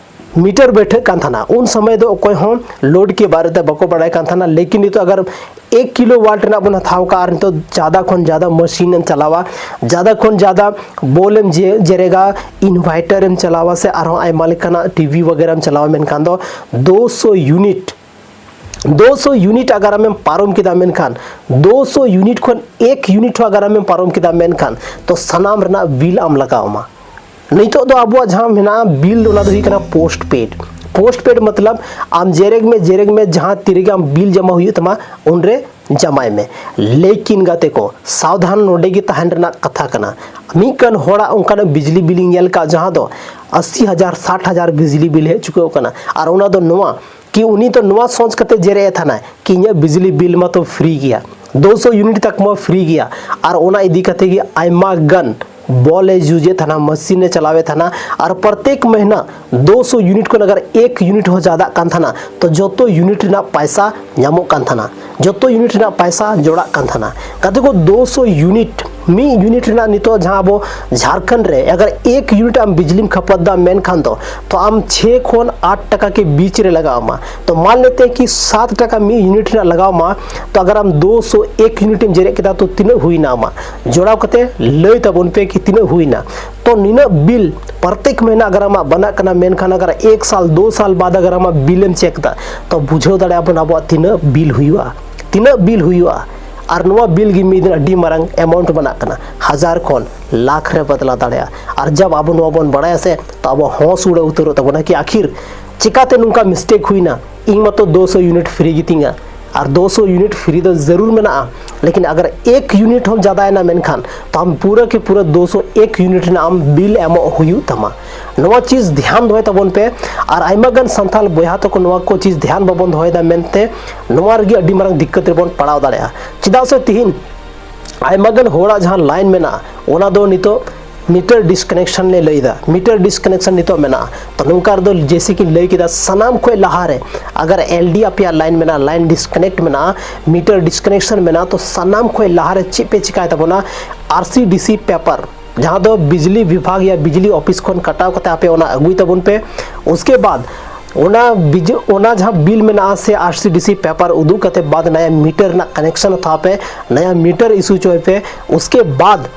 ᱢᱤᱴᱟᱨ ᱵᱟᱹᱭᱴᱷᱟᱹᱜ ᱠᱟᱱ ᱛᱟᱦᱮᱱᱟ, ᱩᱱ ᱥᱚᱢᱚᱭ ᱫᱚ ᱚᱠᱚᱭ ᱦᱚᱸ ᱞᱳᱰ ᱠᱮ ᱵᱟᱨᱮ ᱛᱮ ᱵᱟᱠᱚ ᱵᱟᱲᱟᱭ ᱠᱟᱱ ᱛᱟᱦᱮᱱᱟ᱾ ᱞᱮᱠᱤᱱ ᱱᱤᱛᱚᱜ ᱟᱜᱟᱨ ᱮᱠ ᱠᱤᱞᱳ ᱣᱟᱴ ᱨᱮᱱᱟᱜ ᱵᱚᱱ ᱦᱟᱛᱟᱣ ᱠᱟᱜᱼᱟ ᱟᱨ ᱱᱤᱛᱚᱜ ᱡᱟᱫᱟ ᱠᱷᱚᱱ ᱡᱟᱫᱟ ᱢᱟᱥᱤᱱ ᱮᱢ ᱪᱟᱞᱟᱣᱟ, ᱡᱟᱫᱟ ᱠᱷᱚᱱ ᱡᱟᱫᱟ ᱵᱚᱞ ᱮᱢ ᱡᱮ-, ᱡᱮᱨᱮᱜᱟ, ᱤᱱᱵᱷᱟᱭᱴᱟᱨ ᱮᱢ ᱪᱟᱞᱟᱣᱟ ᱥᱮ ᱟᱨᱦᱚᱸ ᱟᱭᱢᱟ ᱞᱮᱠᱟᱱᱟᱜ ᱴᱤ ᱵᱷᱤ ᱵᱟᱜᱮᱨᱟ ᱮᱢ ᱪᱟᱞᱟᱣᱟ, ᱢᱮᱱᱠᱷᱟᱱ ᱫᱚ ᱫᱩ ᱥᱚ ᱭᱩᱱᱤᱴ, ᱫᱩ ᱥᱚ ᱭᱩᱱᱤᱴ ᱟᱜᱟᱨ ᱟᱢᱮᱢ ᱯᱟᱨᱚᱢ ᱠᱮᱫᱟ, ᱢᱮᱱᱠᱷᱟᱱ ᱫᱩ ᱥᱚ ᱭᱩᱱᱤᱴ ᱠᱷᱚᱱ ᱮᱠ ᱭᱩᱱᱤᱴ ᱦᱚᱸ ᱟᱜᱟᱨ ᱟᱢᱮᱢ ᱯᱟᱨᱚᱢ ᱠᱮᱫᱟ, ᱢᱮᱱᱠᱷᱟᱱ ᱛᱚ ᱥᱟᱱᱟᱢ ᱨᱮᱱᱟᱜ ᱵᱤᱞ ᱟᱢ ᱞᱟᱜᱟᱣ ᱟᱢᱟ᱾ ᱱᱤᱛᱚᱜ ᱫᱚ ᱟᱵᱚᱣᱟᱜ ᱡᱟᱦᱟᱸ ᱢᱮᱱᱟᱜᱼᱟ ᱵᱤᱞ, ᱚᱱᱟ ᱫᱚ ᱦᱩᱭᱩᱜ ᱠᱟᱱᱟ ᱯᱳᱥᱴ ᱯᱮᱰ᱾ ᱯᱳᱥᱴ ᱯᱮᱰ ᱢᱚᱛᱞᱚᱵ ᱟᱢ ᱡᱮᱨᱮᱜ ᱢᱮ, ᱡᱮᱨᱮᱜ ᱢᱮ, ᱡᱟᱦᱟᱸ ᱛᱤᱨᱮᱜᱮ ᱟᱢ ᱵᱤᱞ ᱡᱚᱢᱟ ᱦᱩᱭᱩᱜ ᱛᱟᱢᱟ ᱩᱱᱨᱮ ᱡᱟᱢᱟᱭ ᱢᱮ᱾ ᱞᱮᱠᱤᱱ ᱜᱟᱛᱮ ᱠᱚ, ᱥᱟᱵᱫᱷᱟᱱ ᱱᱚᱰᱮ ᱜᱮ ᱛᱟᱦᱮᱱ ᱨᱮᱱᱟᱜ ᱠᱟᱛᱷᱟ ᱠᱟᱱᱟ᱾ ᱢᱤᱫ ᱜᱟᱱ ᱦᱚᱲᱟᱜ ᱚᱱᱠᱟᱱᱟᱜ ᱵᱤᱡᱽᱞᱤ ᱵᱤᱞ ᱤᱧ ᱧᱮᱞ ᱠᱟᱜᱼᱟ, ᱡᱟᱦᱟᱸ ᱫᱚ ᱟᱥᱤ ᱦᱟᱡᱟᱨ, ᱥᱟᱴ ᱦᱟᱡᱟᱨ ᱵᱤᱡᱽᱞᱤ ᱵᱤᱞ ᱦᱮᱡ ᱪᱩᱠᱟᱹᱣ ᱠᱟᱱᱟ᱾ ᱟᱨ ᱚᱱᱟ ᱫᱚ ᱱᱚᱣᱟ ᱠᱤ ᱩᱱᱤ ᱫᱚ ᱱᱚᱣᱟ ᱥᱚᱪ ᱠᱟᱛᱮ ᱡᱮᱨᱮᱜ ᱮ ᱛᱟᱦᱮᱱᱟᱭ ᱠᱤ ᱤᱧᱟᱹᱜ ᱵᱤᱡᱽᱞᱤ ᱵᱤᱞ ᱢᱟᱛᱚ ᱯᱷᱨᱤ ᱜᱮᱭᱟ, ᱫᱩ ᱥᱚ ᱭᱩᱱᱤᱴ ᱛᱟᱠ ᱢᱟ ᱯᱷᱨᱤ ᱜᱮᱭᱟ᱾ ᱟᱨ ᱚᱱᱟ ᱤᱫᱤ ᱠᱟᱛᱮ ᱜᱮ ᱟᱭᱢᱟ ᱜᱟᱱ ᱵᱚᱞ ᱮ ᱡᱩᱡᱮᱫ ᱛᱟᱦᱮᱱᱟ, ᱢᱟᱥᱤᱱ ᱮ ᱪᱟᱞᱟᱣᱮᱫ ᱛᱟᱦᱮᱱᱟ᱾ ᱟᱨ ᱯᱨᱚᱛᱮᱠ ᱢᱟᱹᱦᱱᱟᱹ ᱫᱩ ᱥᱚ ᱭᱩᱱᱤᱴ ᱠᱷᱚᱱ ᱟᱜᱟᱨ ᱮᱠ ᱭᱩᱱᱤᱴ ᱦᱚᱸ ᱡᱟᱫᱟᱜ ᱠᱟᱱ ᱛᱟᱦᱮᱱᱟ, ᱛᱚ ᱡᱚᱛᱚ ᱭᱩᱱᱤᱴ ᱨᱮᱱᱟᱜ ᱯᱟᱭᱥᱟ ᱧᱟᱢᱚᱜ ᱠᱟᱱ ᱛᱟᱦᱮᱱᱟ, ᱡᱚᱛᱚ ᱭᱩᱱᱤᱴ ᱨᱮᱱᱟᱜ ᱯᱟᱭᱥᱟ ᱡᱚᱲᱟᱜ ᱠᱟᱱ ᱛᱟᱦᱮᱱᱟ᱾ ᱜᱟᱛᱮ ᱠᱚ, ᱫᱩ ᱥᱚ ᱭᱩᱱᱤᱴ, ᱢᱤᱫ ᱭᱩᱱᱤᱴ ᱨᱮᱱᱟᱜ ᱱᱤᱛᱚᱜ ᱡᱟᱦᱟᱸ ᱟᱵᱚ ᱡᱷᱟᱲᱠᱷᱚᱸᱰ ᱨᱮ ᱟᱜᱟᱨ ᱮᱠ ᱭᱩᱱᱤᱴ ᱟᱢ ᱵᱤᱡᱽᱞᱤᱢ ᱠᱷᱟᱯᱚᱛ ᱫᱟ ᱢᱮᱱᱠᱷᱟᱱ ᱫᱚ, ᱛᱚ ᱟᱢ ᱪᱷᱮ ᱠᱷᱚᱱ ᱟᱴ ᱴᱟᱠᱟ ᱠᱮ ᱵᱤᱪ ᱨᱮ ᱞᱟᱜᱟᱣ ᱟᱢᱟ᱾ ᱛᱚ ᱢᱟᱱ ᱞᱮᱛᱮ ᱦᱮᱸ ᱠᱤ ᱥᱟᱛ ᱴᱟᱠᱟ ᱢᱤᱫ ᱭᱩᱱᱤᱴ ᱨᱮᱱᱟᱜ ᱞᱟᱜᱟᱣ ᱟᱢᱟ, ᱛᱚ ᱟᱜᱟᱨ ᱟᱢ ᱫᱩ ᱥᱚ ᱮᱠ ᱭᱩᱱᱤᱴ ᱮᱢ ᱡᱮᱨᱮᱫ ᱠᱮᱫᱟ, ᱛᱚ ᱛᱤᱱᱟᱹᱜ ᱦᱩᱭᱱᱟ ᱟᱢᱟᱜ? ᱡᱚᱲᱟᱣ ᱠᱟᱛᱮ ᱞᱟᱹᱭ ᱛᱟᱵᱚᱱ ᱯᱮ ᱠᱤ ᱛᱤᱱᱟᱹᱜ ᱦᱩᱭᱱᱟ᱾ ᱛᱚ ᱱᱤᱱᱟᱹᱜ ᱵᱤᱞ ᱯᱨᱚᱛᱮᱠ ᱢᱟᱹᱦᱱᱟᱹ ᱟᱜᱟᱨ ᱟᱢᱟᱜ ᱵᱟᱱᱟᱜ ᱠᱟᱱᱟ, ᱢᱮᱱᱠᱷᱟᱱ ᱟᱜᱟᱨ ᱮᱠ ᱥᱟᱞ, ᱫᱩ ᱥᱟᱞ ᱵᱟᱫ ᱟᱜᱟᱨ ᱟᱢᱟᱜ ᱵᱤᱞ ᱮᱢ ᱪᱮᱠ ᱫᱟ, ᱛᱚ ᱵᱩᱡᱷᱟᱹᱣ ᱫᱟᱲᱮᱭᱟᱜ ᱟᱵᱚᱱ ᱟᱵᱚᱣᱟᱜ ᱛᱤᱱᱟᱹᱜ ᱵᱤᱞ ᱦᱩᱭᱩᱜᱼᱟ, ᱛᱤᱱᱟᱹᱜ ᱵᱤᱞ ᱦᱩᱭᱩᱜᱼᱟ᱾ ᱟᱨ ᱱᱚᱣᱟ ᱵᱤᱞ ᱜᱮ ᱢᱤᱫ ᱫᱤᱱ ᱟᱹᱰᱤ ᱢᱟᱨᱟᱝ ᱮᱢᱟᱣᱩᱱᱴ ᱵᱮᱱᱟᱜ ᱠᱟᱱᱟ, ᱦᱟᱡᱟᱨ ᱠᱷᱚᱱ ᱞᱟᱠᱷ ᱨᱮ ᱵᱚᱫᱞᱟᱣ ᱫᱟᱲᱮᱭᱟᱜᱼᱟ᱾ ᱟᱨ ᱡᱟᱵ ᱟᱵᱚ ᱱᱚᱣᱟ ᱵᱚᱱ ᱵᱟᱲᱟᱭᱟ ᱥᱮ, ᱛᱚ ᱟᱵᱚ ᱦᱚᱸᱥ ᱩᱲᱟᱹᱣ ᱩᱛᱟᱹᱨᱚᱜ ᱛᱟᱵᱚᱱᱟ ᱠᱤ ᱟᱹᱠᱷᱤᱨ ᱪᱤᱠᱟᱹᱛᱮ ᱱᱚᱝᱠᱟ ᱢᱤᱥᱴᱮᱠ ᱦᱩᱭᱱᱟ, ᱤᱧ ᱢᱟᱛᱚ ᱫᱩ ᱥᱚ ᱭᱩᱱᱤᱴ ᱯᱷᱨᱤ ᱜᱮᱛᱤᱧᱟ᱾ ᱟᱨ ᱫᱩ ᱥᱚ ᱭᱩᱱᱤᱴ ᱯᱷᱨᱤ ᱫᱚ ᱡᱟᱹᱨᱩᱲ ᱢᱮᱱᱟᱜᱼᱟ, ᱞᱮᱠᱤᱱ ᱟᱜᱟᱨ ᱮᱠ ᱭᱩᱱᱤᱴ ᱦᱚᱸ ᱡᱟᱫᱟᱭᱮᱱᱟ ᱢᱮᱱᱠᱷᱟᱱ ᱛᱚ ᱟᱢ ᱯᱩᱨᱟᱹ ᱠᱮ ᱯᱩᱨᱟᱹ ᱫᱩ ᱥᱚ ᱮᱠ ᱭᱩᱱᱤᱴ ᱨᱮᱱᱟᱜ ᱟᱢ ᱵᱤᱞ ᱮᱢᱚᱜ ᱦᱩᱭᱩᱜ ᱛᱟᱢᱟ᱾ ᱱᱚᱣᱟ ᱪᱤᱡᱽ ᱫᱷᱮᱭᱟᱱ ᱫᱚᱦᱚᱭ ᱛᱟᱵᱚᱱ ᱯᱮ᱾ ᱟᱨ ᱟᱭᱢᱟ ᱜᱟᱱ ᱥᱟᱱᱛᱟᱲ ᱵᱚᱭᱦᱟ ᱛᱟᱠᱚ ᱱᱚᱣᱟ ᱠᱚ ᱪᱤᱡᱽ ᱫᱷᱮᱭᱟᱱ ᱵᱟᱵᱚᱱ ᱫᱚᱦᱚᱭᱮᱫᱟ ᱢᱮᱱᱛᱮ ᱱᱚᱣᱟ ᱨᱮᱜᱮ ᱟᱹᱰᱤ ᱢᱟᱨᱟᱝ ᱫᱤᱠᱠᱟᱛ ᱨᱮᱵᱚᱱ ᱯᱟᱲᱟᱣ ᱫᱟᱲᱮᱭᱟᱜᱼᱟ᱾ ᱪᱮᱫᱟᱜ ᱥᱮ ᱛᱤᱦᱤᱧ ᱟᱭᱢᱟ ᱜᱟᱱ ᱦᱚᱲᱟᱜ ᱡᱟᱦᱟᱸ ᱞᱟᱭᱤᱱ ᱢᱮᱱᱟᱜᱼᱟ, ᱚᱱᱟ ᱫᱚ ᱱᱤᱛᱚᱜ ᱢᱤᱴᱟᱨ ᱰᱤᱥᱠᱟᱱᱮᱠᱥᱚᱱ ᱞᱮ ᱞᱟᱹᱭᱫᱟ, ᱢᱤᱴᱟᱨ ᱰᱤᱥᱠᱟᱱᱮᱠᱥᱚᱱ ᱱᱤᱛᱚᱜ ᱢᱮᱱᱟᱜᱼᱟ᱾ ᱛᱚ ᱱᱚᱝᱠᱟ ᱨᱮᱫᱚ ᱡᱮᱭᱥᱮ ᱠᱤ ᱞᱟᱹᱭ ᱠᱮᱫᱟ, ᱥᱟᱱᱟᱢ ᱠᱷᱚᱱ ᱞᱟᱦᱟᱨᱮ ᱟᱜᱟᱨ ᱮᱞ ᱰᱤ ᱟᱯᱮᱭᱟᱜ ᱞᱟᱭᱤᱱ ᱢᱮᱱᱟᱜᱼᱟ, ᱞᱟᱭᱤᱱ ᱰᱤᱥᱠᱟᱱᱮᱠᱴ ᱢᱮᱱᱟᱜᱼᱟ, ᱢᱤᱴᱟᱨ ᱰᱤᱥᱠᱟᱱᱮᱠᱥᱚᱱ ᱢᱮᱱᱟᱜᱼᱟ, ᱛᱚ ᱥᱟᱱᱟᱢ ᱠᱷᱚᱱ ᱞᱟᱦᱟᱨᱮ ᱪᱮᱫ ᱯᱮ ᱪᱤᱠᱟᱭ ᱛᱟᱵᱚᱱᱟ? ᱟᱨ ᱥᱤ ᱰᱤ ᱥᱤ ᱯᱮᱯᱟᱨ, ᱡᱟᱦᱟᱸ ᱫᱚ ᱵᱤᱡᱽᱞᱤ ᱵᱤᱵᱷᱟᱜᱽ ᱭᱟ ᱵᱤᱡᱽᱞᱤ ᱚᱯᱷᱤᱥ ᱠᱷᱚᱱ ᱠᱟᱴᱟᱣ ᱠᱟᱛᱮ ᱟᱯᱮ ᱚᱱᱟ ᱟᱹᱜᱩᱭ ᱛᱟᱵᱚᱱ ᱯᱮ᱾ ᱩᱥᱠᱮ ᱵᱟᱫ ᱚᱱᱟ ᱵᱤᱡ-, ᱚᱱᱟ ᱡᱟᱦᱟᱸ ᱵᱤᱞ ᱢᱮᱱᱟᱜᱼᱟ ᱥᱮ ᱟᱨ ᱥᱤ ᱰᱤ ᱥᱤ ᱯᱮᱯᱟᱨ ᱩᱫᱩᱜ ᱠᱟᱛᱮ ᱵᱟᱫ ᱱᱟᱭᱟ ᱢᱤᱴᱟᱨ ᱨᱮᱱᱟᱜ ᱠᱟᱱᱮᱠᱥᱚᱱ ᱦᱟᱛᱟᱣ ᱯᱮ, ᱱᱟᱭᱟ ᱢᱤᱴᱟᱨ ᱤᱥᱩ ᱦᱚᱪᱚᱭ ᱯᱮ᱾ ᱩᱥᱠᱮ ᱵᱟᱫ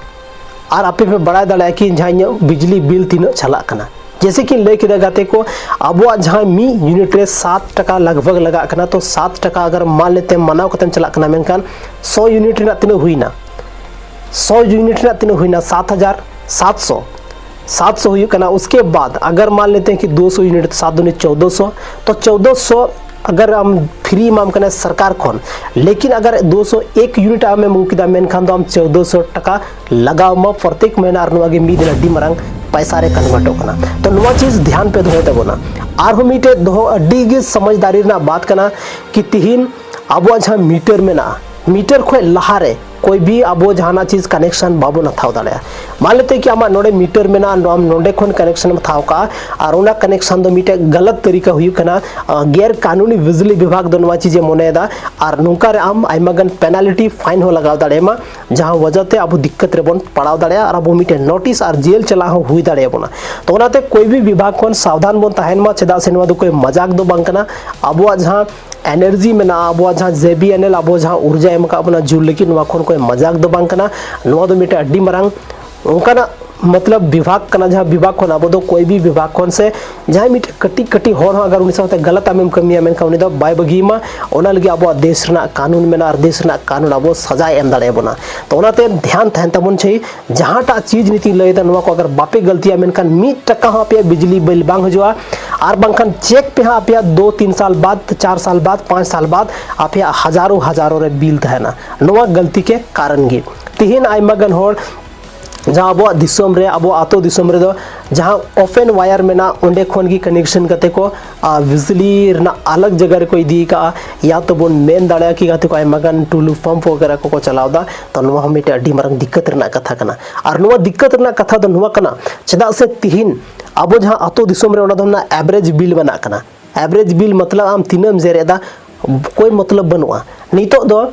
ᱟᱨ ᱟᱯᱮ ᱯᱮ ᱵᱟᱲᱟᱭ ᱫᱟᱲᱮᱭᱟᱜᱼᱟ ᱠᱤ ᱡᱟᱦᱟᱸ ᱤᱧᱟᱹᱜ ᱵᱤᱡᱽᱞᱤ ᱵᱤᱞ ᱛᱤᱱᱟᱹᱜ ᱪᱟᱞᱟᱜ ᱠᱟᱱᱟ᱾ ᱡᱮᱭᱥᱮ ᱠᱤ ᱞᱟᱹᱭ ᱠᱮᱫᱟ ᱜᱟᱛᱮ ᱠᱚ, ᱟᱵᱚᱣᱟᱜ ᱡᱟᱦᱟᱸ ᱢᱤᱫ ᱭᱩᱱᱤᱴ ᱨᱮ ᱥᱟᱛ ᱴᱟᱠᱟ ᱞᱟᱜᱽ ᱵᱷᱟᱜᱽ ᱞᱟᱜᱟᱜ ᱠᱟᱱᱟ, ᱛᱚ ᱥᱟᱛ ᱴᱟᱠᱟ ᱟᱜᱟᱨ ᱢᱟᱱ ᱞᱮᱛᱮ ᱢᱟᱱᱟᱣ ᱠᱟᱛᱮᱢ ᱪᱟᱞᱟᱜ ᱠᱟᱱᱟ, ᱢᱮᱱᱠᱷᱟᱱ ᱥᱚ ᱭᱩᱱᱤᱴ ᱨᱮᱱᱟᱜ ᱛᱤᱱᱟᱹᱜ ᱦᱩᱭᱱᱟ? ᱥᱚ ᱭᱩᱱᱤᱴ ᱨᱮᱱᱟᱜ ᱛᱤᱱᱟᱹᱜ ᱦᱩᱭᱱᱟ? ᱥᱟᱛ ᱦᱟᱡᱟᱨ ᱥᱟᱛ ᱥᱚ, ᱥᱟᱛ ᱥᱚ ᱦᱩᱭᱩᱜ ᱠᱟᱱᱟ᱾ ᱩᱥᱠᱮ ᱵᱟᱫ ᱟᱜᱟᱨ ᱢᱟᱱ ᱞᱮᱛᱮ ᱦᱮᱸ ᱠᱤ ᱫᱩ ᱥᱚ ᱭᱩᱱᱤᱴ, ᱥᱟᱛ ᱫᱩᱱᱤ ᱪᱳᱫᱽᱫᱚ ᱥᱚ, ᱛᱚ ᱪᱳᱫᱽᱫᱚ ᱥᱚ ᱟᱜᱟᱨ ᱟᱢ ᱯᱷᱨᱤ ᱮᱢᱟᱢ ᱠᱟᱱᱟ ᱥᱚᱨᱠᱟᱨ ᱠᱷᱚᱱ, ᱞᱮᱠᱤᱱ ᱟᱜᱟᱨ ᱫᱩ ᱥᱚ ᱮᱠ ᱭᱩᱱᱤᱴ ᱟᱢᱮᱢ ᱟᱹᱜᱩ ᱠᱮᱫᱟ, ᱢᱮᱱᱠᱷᱟᱱ ᱫᱚ ᱟᱢ ᱪᱳᱫᱽᱫᱚ ᱥᱚ ᱴᱟᱠᱟ ᱞᱟᱜᱟᱣ ᱟᱢᱟ ᱯᱨᱚᱛᱮᱠ ᱢᱟᱹᱦᱱᱟᱹ, ᱟᱨ ᱱᱚᱣᱟ ᱜᱮ ᱢᱤᱫ ᱫᱤᱱ ᱟᱹᱰᱤ ᱢᱟᱨᱟᱝ ᱯᱟᱭᱥᱟ ᱨᱮ ᱠᱚᱱᱵᱷᱟᱨᱴᱚᱜ ᱠᱟᱱᱟ᱾ ᱛᱚ ᱱᱚᱣᱟ ᱪᱤᱡᱽ ᱫᱷᱮᱭᱟᱱ ᱯᱮ ᱫᱚᱦᱚᱭ ᱛᱟᱵᱚᱱᱟ᱾ ᱟᱨᱦᱚᱸ ᱢᱤᱫᱴᱮᱡ ᱫᱚᱦᱚ ᱟᱹᱰᱤ ᱜᱮ ᱥᱚᱢᱚᱡᱽᱫᱟᱨᱤ ᱨᱮᱱᱟᱜ ᱵᱟᱛ ᱠᱟᱱᱟ ᱠᱤ ᱛᱤᱦᱤᱧ ᱟᱵᱚᱣᱟᱜ ᱡᱟᱦᱟᱸ ᱢᱤᱴᱟᱨ ᱢᱮᱱᱟᱜᱼᱟ, ᱢᱤᱴᱟᱨ ᱠᱷᱚᱱ ᱞᱟᱦᱟᱨᱮ ᱠᱚᱭ ᱵᱷᱤ ᱟᱵᱚ ᱡᱟᱦᱟᱱᱟᱜ ᱪᱤᱡᱽ ᱠᱟᱱᱮᱠᱥᱚᱱ ᱵᱟᱵᱚᱱ ᱦᱟᱛᱟᱣ ᱫᱟᱲᱮᱭᱟᱜᱼᱟ᱾ ᱢᱟᱱ ᱞᱮᱛᱮ ᱠᱤ ᱟᱢᱟᱜ ᱱᱚᱰᱮ ᱢᱤᱴᱟᱨ ᱢᱮᱱᱟᱜᱼᱟ, ᱟᱢ ᱱᱚᱰᱮ ᱠᱷᱚᱱ ᱠᱟᱱᱮᱠᱥᱚᱱ ᱮᱢ ᱦᱟᱛᱟᱣ ᱠᱟᱜᱼᱟ, ᱟᱨ ᱚᱱᱟ ᱠᱟᱱᱮᱠᱥᱚᱱ ᱫᱚ ᱢᱤᱫᱴᱮᱡ ᱜᱟᱞᱟᱛ ᱛᱟᱹᱨᱤᱠᱟ ᱦᱩᱭᱩᱜ ᱠᱟᱱᱟ, ᱟᱸ, ᱜᱮᱨ ᱠᱟᱹᱱᱩᱱᱤ ᱵᱤᱡᱽᱞᱤ ᱵᱤᱵᱷᱟᱜᱽ ᱫᱚ ᱱᱚᱣᱟ ᱪᱤᱡᱽ ᱮ ᱢᱚᱱᱮᱭᱮᱫᱟ, ᱟᱨ ᱱᱚᱝᱠᱟ ᱨᱮ ᱟᱢ ᱟᱭᱢᱟ ᱜᱟᱱ ᱯᱮᱱᱟᱞᱴᱤ ᱯᱷᱟᱭᱤᱱ ᱦᱚᱸ ᱞᱟᱜᱟᱣ ᱫᱟᱲᱮᱭᱟᱢᱟ, ᱡᱟᱦᱟᱸ ᱣᱟᱡᱟ ᱛᱮ ᱟᱵᱚ ᱫᱤᱠᱠᱟᱛ ᱨᱮᱵᱚᱱ ᱯᱟᱲᱟᱣ ᱫᱟᱲᱮᱭᱟᱜᱼᱟ ᱟᱨ ᱟᱵᱚ ᱢᱤᱫᱴᱮᱱ ᱱᱳᱴᱤᱥ ᱟᱨ ᱡᱮᱞ ᱪᱟᱞᱟᱜ ᱦᱚᱸ ᱦᱩᱭ ᱫᱟᱲᱮᱭᱟᱵᱚᱱᱟ᱾ ᱛᱚ ᱚᱱᱟᱛᱮ ᱠᱚᱭ ᱵᱷᱤ ᱵᱤᱵᱷᱟᱜᱽ ᱠᱷᱚᱱ ᱥᱟᱵᱫᱷᱟᱱ ᱵᱚᱱ ᱛᱟᱦᱮᱱ ᱢᱟ, ᱪᱮᱫᱟᱜ ᱥᱮ ᱱᱚᱣᱟ ᱫᱚ ᱠᱚᱭ ᱢᱟᱡᱟᱠ ᱫᱚ ᱵᱟᱝ ᱠᱟᱱᱟ᱾ ᱟᱵᱚᱣᱟᱜ ᱡᱟᱦᱟᱸ ᱮᱱᱟᱨᱡᱤ ᱢᱮᱱᱟᱜᱼᱟ, ᱟᱵᱚᱣᱟᱜ ᱡᱟᱦᱟᱸ ᱡᱮ ᱵᱤ ᱮᱱ ᱮᱞ ᱟᱵᱚ ᱡᱟᱦᱟᱸ ᱩᱨᱡᱟ ᱮᱢ ᱟᱠᱟᱫ ᱵᱚᱱᱟ ᱡᱩᱞ ᱞᱟᱹᱜᱤᱫ, ᱱᱚᱣᱟ ᱠᱷᱚᱱ ᱠᱚᱭ ᱢᱟᱡᱟᱠ ᱫᱚ ᱵᱟᱝ ᱠᱟᱱᱟ᱾ ᱱᱚᱣᱟ ᱫᱚ ᱢᱤᱫᱴᱮᱱ ᱟᱹᱰᱤ ᱢᱟᱨᱟᱝ ᱚᱱᱠᱟᱱᱟᱜ ᱢᱚᱛᱞᱚᱵ ᱵᱤᱵᱷᱟᱜᱽ ᱠᱟᱱᱟ, ᱡᱟᱦᱟᱸ ᱵᱤᱵᱷᱟᱜᱽ ᱠᱷᱚᱱ ᱟᱵᱚ ᱫᱚ ᱠᱚᱭ ᱵᱷᱤ ᱵᱤᱵᱷᱟᱜᱽ ᱠᱷᱚᱱ ᱥᱮ ᱡᱟᱦᱟᱸᱭ ᱢᱤᱫᱴᱮᱱ ᱠᱟᱹᱴᱤᱡ ᱠᱟᱹᱴᱤᱡ ᱦᱚᱲ ᱦᱚᱸ ᱟᱜᱟᱨ ᱩᱱᱤ ᱥᱟᱶᱛᱮ ᱜᱟᱞᱟᱛ ᱟᱢᱮᱢ ᱠᱟᱹᱢᱤᱭᱟ, ᱢᱮᱱᱠᱷᱟᱱ ᱩᱱᱤ ᱫᱚ ᱵᱟᱭ ᱵᱟᱹᱜᱤᱭᱟᱢᱟ᱾ ᱚᱱᱟ ᱞᱟᱹᱜᱤᱫ ᱟᱵᱚᱣᱟᱜ ᱫᱮᱥ ᱨᱮᱱᱟᱜ ᱠᱟᱹᱱᱩᱱ ᱢᱮᱱᱟᱜᱼᱟ ᱟᱨ ᱫᱮᱥ ᱨᱮᱱᱟᱜ ᱠᱟᱹᱱᱩᱱ ᱟᱵᱚ ᱥᱟᱡᱟᱭ ᱮᱢ ᱫᱟᱲᱮᱭᱟᱵᱚᱱᱟ᱾ ᱛᱚ ᱚᱱᱟᱛᱮ ᱫᱷᱮᱭᱟᱱ ᱛᱟᱦᱮᱱ ᱛᱟᱵᱚᱱ ᱪᱟᱹᱦᱤ, ᱡᱟᱦᱟᱸᱴᱟᱜ ᱪᱤᱡᱽ ᱱᱤᱛᱤᱧ ᱞᱟᱹᱭᱫᱟ, ᱱᱚᱣᱟ ᱠᱚ ᱟᱜᱟᱨ ᱵᱟᱯᱮ ᱜᱟᱹᱞᱛᱤᱭᱟ, ᱢᱮᱱᱠᱷᱟᱱ ᱢᱤᱫ ᱴᱟᱠᱟ ᱦᱚᱸ ᱟᱯᱮᱭᱟᱜ ᱵᱤᱡᱽᱞᱤ ᱵᱤᱞ ᱵᱟᱝ ᱦᱤᱡᱩᱜᱼᱟ᱾ ᱟᱨ ᱵᱟᱝᱠᱷᱟᱱ ᱪᱮᱠ ᱯᱮ ᱦᱟᱸᱜ, ᱟᱯᱮᱭᱟᱜ ᱫᱩ ᱛᱤᱱ ᱥᱟᱞ ᱵᱟᱫ, ᱪᱟᱨ ᱥᱟᱞ ᱵᱟᱫ, ᱯᱟᱸᱪ ᱥᱟᱞ ᱵᱟᱫ ᱟᱯᱮᱭᱟᱜ ᱦᱟᱡᱟᱨᱚ ᱦᱟᱡᱟᱨᱚ ᱨᱮ ᱵᱤᱞ ᱛᱟᱦᱮᱱᱟ᱾ ᱱᱚᱣᱟ ᱜᱟᱹᱞᱛᱤ ᱠᱮ ᱠᱟᱨᱚᱱ ᱜᱮ ᱛᱤᱦᱤᱧ ᱟᱭᱢᱟ ᱜᱟᱱ ᱦᱚᱲ ᱡᱟᱦᱟᱸ ᱟᱵᱚᱣᱟᱜ ᱫᱤᱥᱚᱢ ᱨᱮ, ᱟᱵᱚ ᱟᱛᱳ ᱫᱤᱥᱚᱢ ᱨᱮᱫᱚ ᱡᱟᱦᱟᱸ ᱳᱯᱮᱱ ᱣᱟᱭᱟᱨ ᱢᱮᱱᱟᱜᱼᱟ, ᱚᱸᱰᱮ ᱠᱷᱚᱱ ᱜᱮ ᱠᱟᱱᱮᱠᱥᱚᱱ ᱠᱟᱛᱮ ᱠᱚ, ᱟᱨ, ᱵᱤᱡᱽᱞᱤ ᱨᱮᱱᱟᱜ ᱟᱞᱟᱜᱽ ᱡᱟᱭᱜᱟ ᱨᱮᱠᱚ ᱤᱫᱤ ᱠᱟᱜᱼᱟ᱾ ᱭᱟ ᱛᱚ ᱵᱚᱱ ᱢᱮᱱ ᱫᱟᱲᱮᱭᱟᱜᱼᱟ ᱠᱤ ᱜᱟᱛᱮ ᱠᱚ ᱟᱭᱢᱟ ᱜᱟᱱ ᱴᱩᱞᱩ ᱯᱟᱢᱯ ᱣᱟᱜᱮᱨᱟ ᱠᱚᱠᱚ ᱪᱟᱞᱟᱣ ᱮᱫᱟ᱾ ᱛᱚ ᱱᱚᱣᱟ ᱦᱚᱸ ᱢᱤᱫᱴᱮᱱ ᱟᱹᱰᱤ ᱢᱟᱨᱟᱝ ᱫᱤᱠᱠᱟᱛ ᱨᱮᱱᱟᱜ ᱠᱟᱛᱷᱟ ᱠᱟᱱᱟ᱾ ᱟᱨ ᱱᱚᱣᱟ ᱫᱤᱠᱠᱟᱛ ᱨᱮᱱᱟᱜ ᱠᱟᱛᱷᱟ ᱫᱚ ᱱᱚᱣᱟ ᱠᱟᱱᱟ, ᱪᱮᱫᱟᱜ ᱥᱮ ᱛᱤᱦᱤᱧ ᱟᱵᱚ ᱡᱟᱦᱟᱸ ᱟᱛᱳ ᱫᱤᱥᱚᱢ ᱨᱮ, ᱚᱱᱟ ᱫᱚ ᱢᱮᱱᱟᱜᱼᱟ ᱮᱵᱷᱨᱮᱡᱽ ᱵᱤᱞ ᱵᱮᱱᱟᱜ ᱠᱟᱱᱟ᱾ ᱮᱵᱷᱨᱮᱡᱽ ᱵᱤᱞ ᱢᱚᱛᱞᱚᱵ ᱟᱢ ᱛᱤᱱᱟᱹᱜ ᱮᱢ ᱡᱮᱨᱮᱫᱟ, ᱠᱳᱭ ᱢᱚᱛᱞᱚᱵ ᱵᱟᱹᱱᱩᱜᱼᱟ᱾ ᱱᱤᱛᱚᱜ ᱫᱚ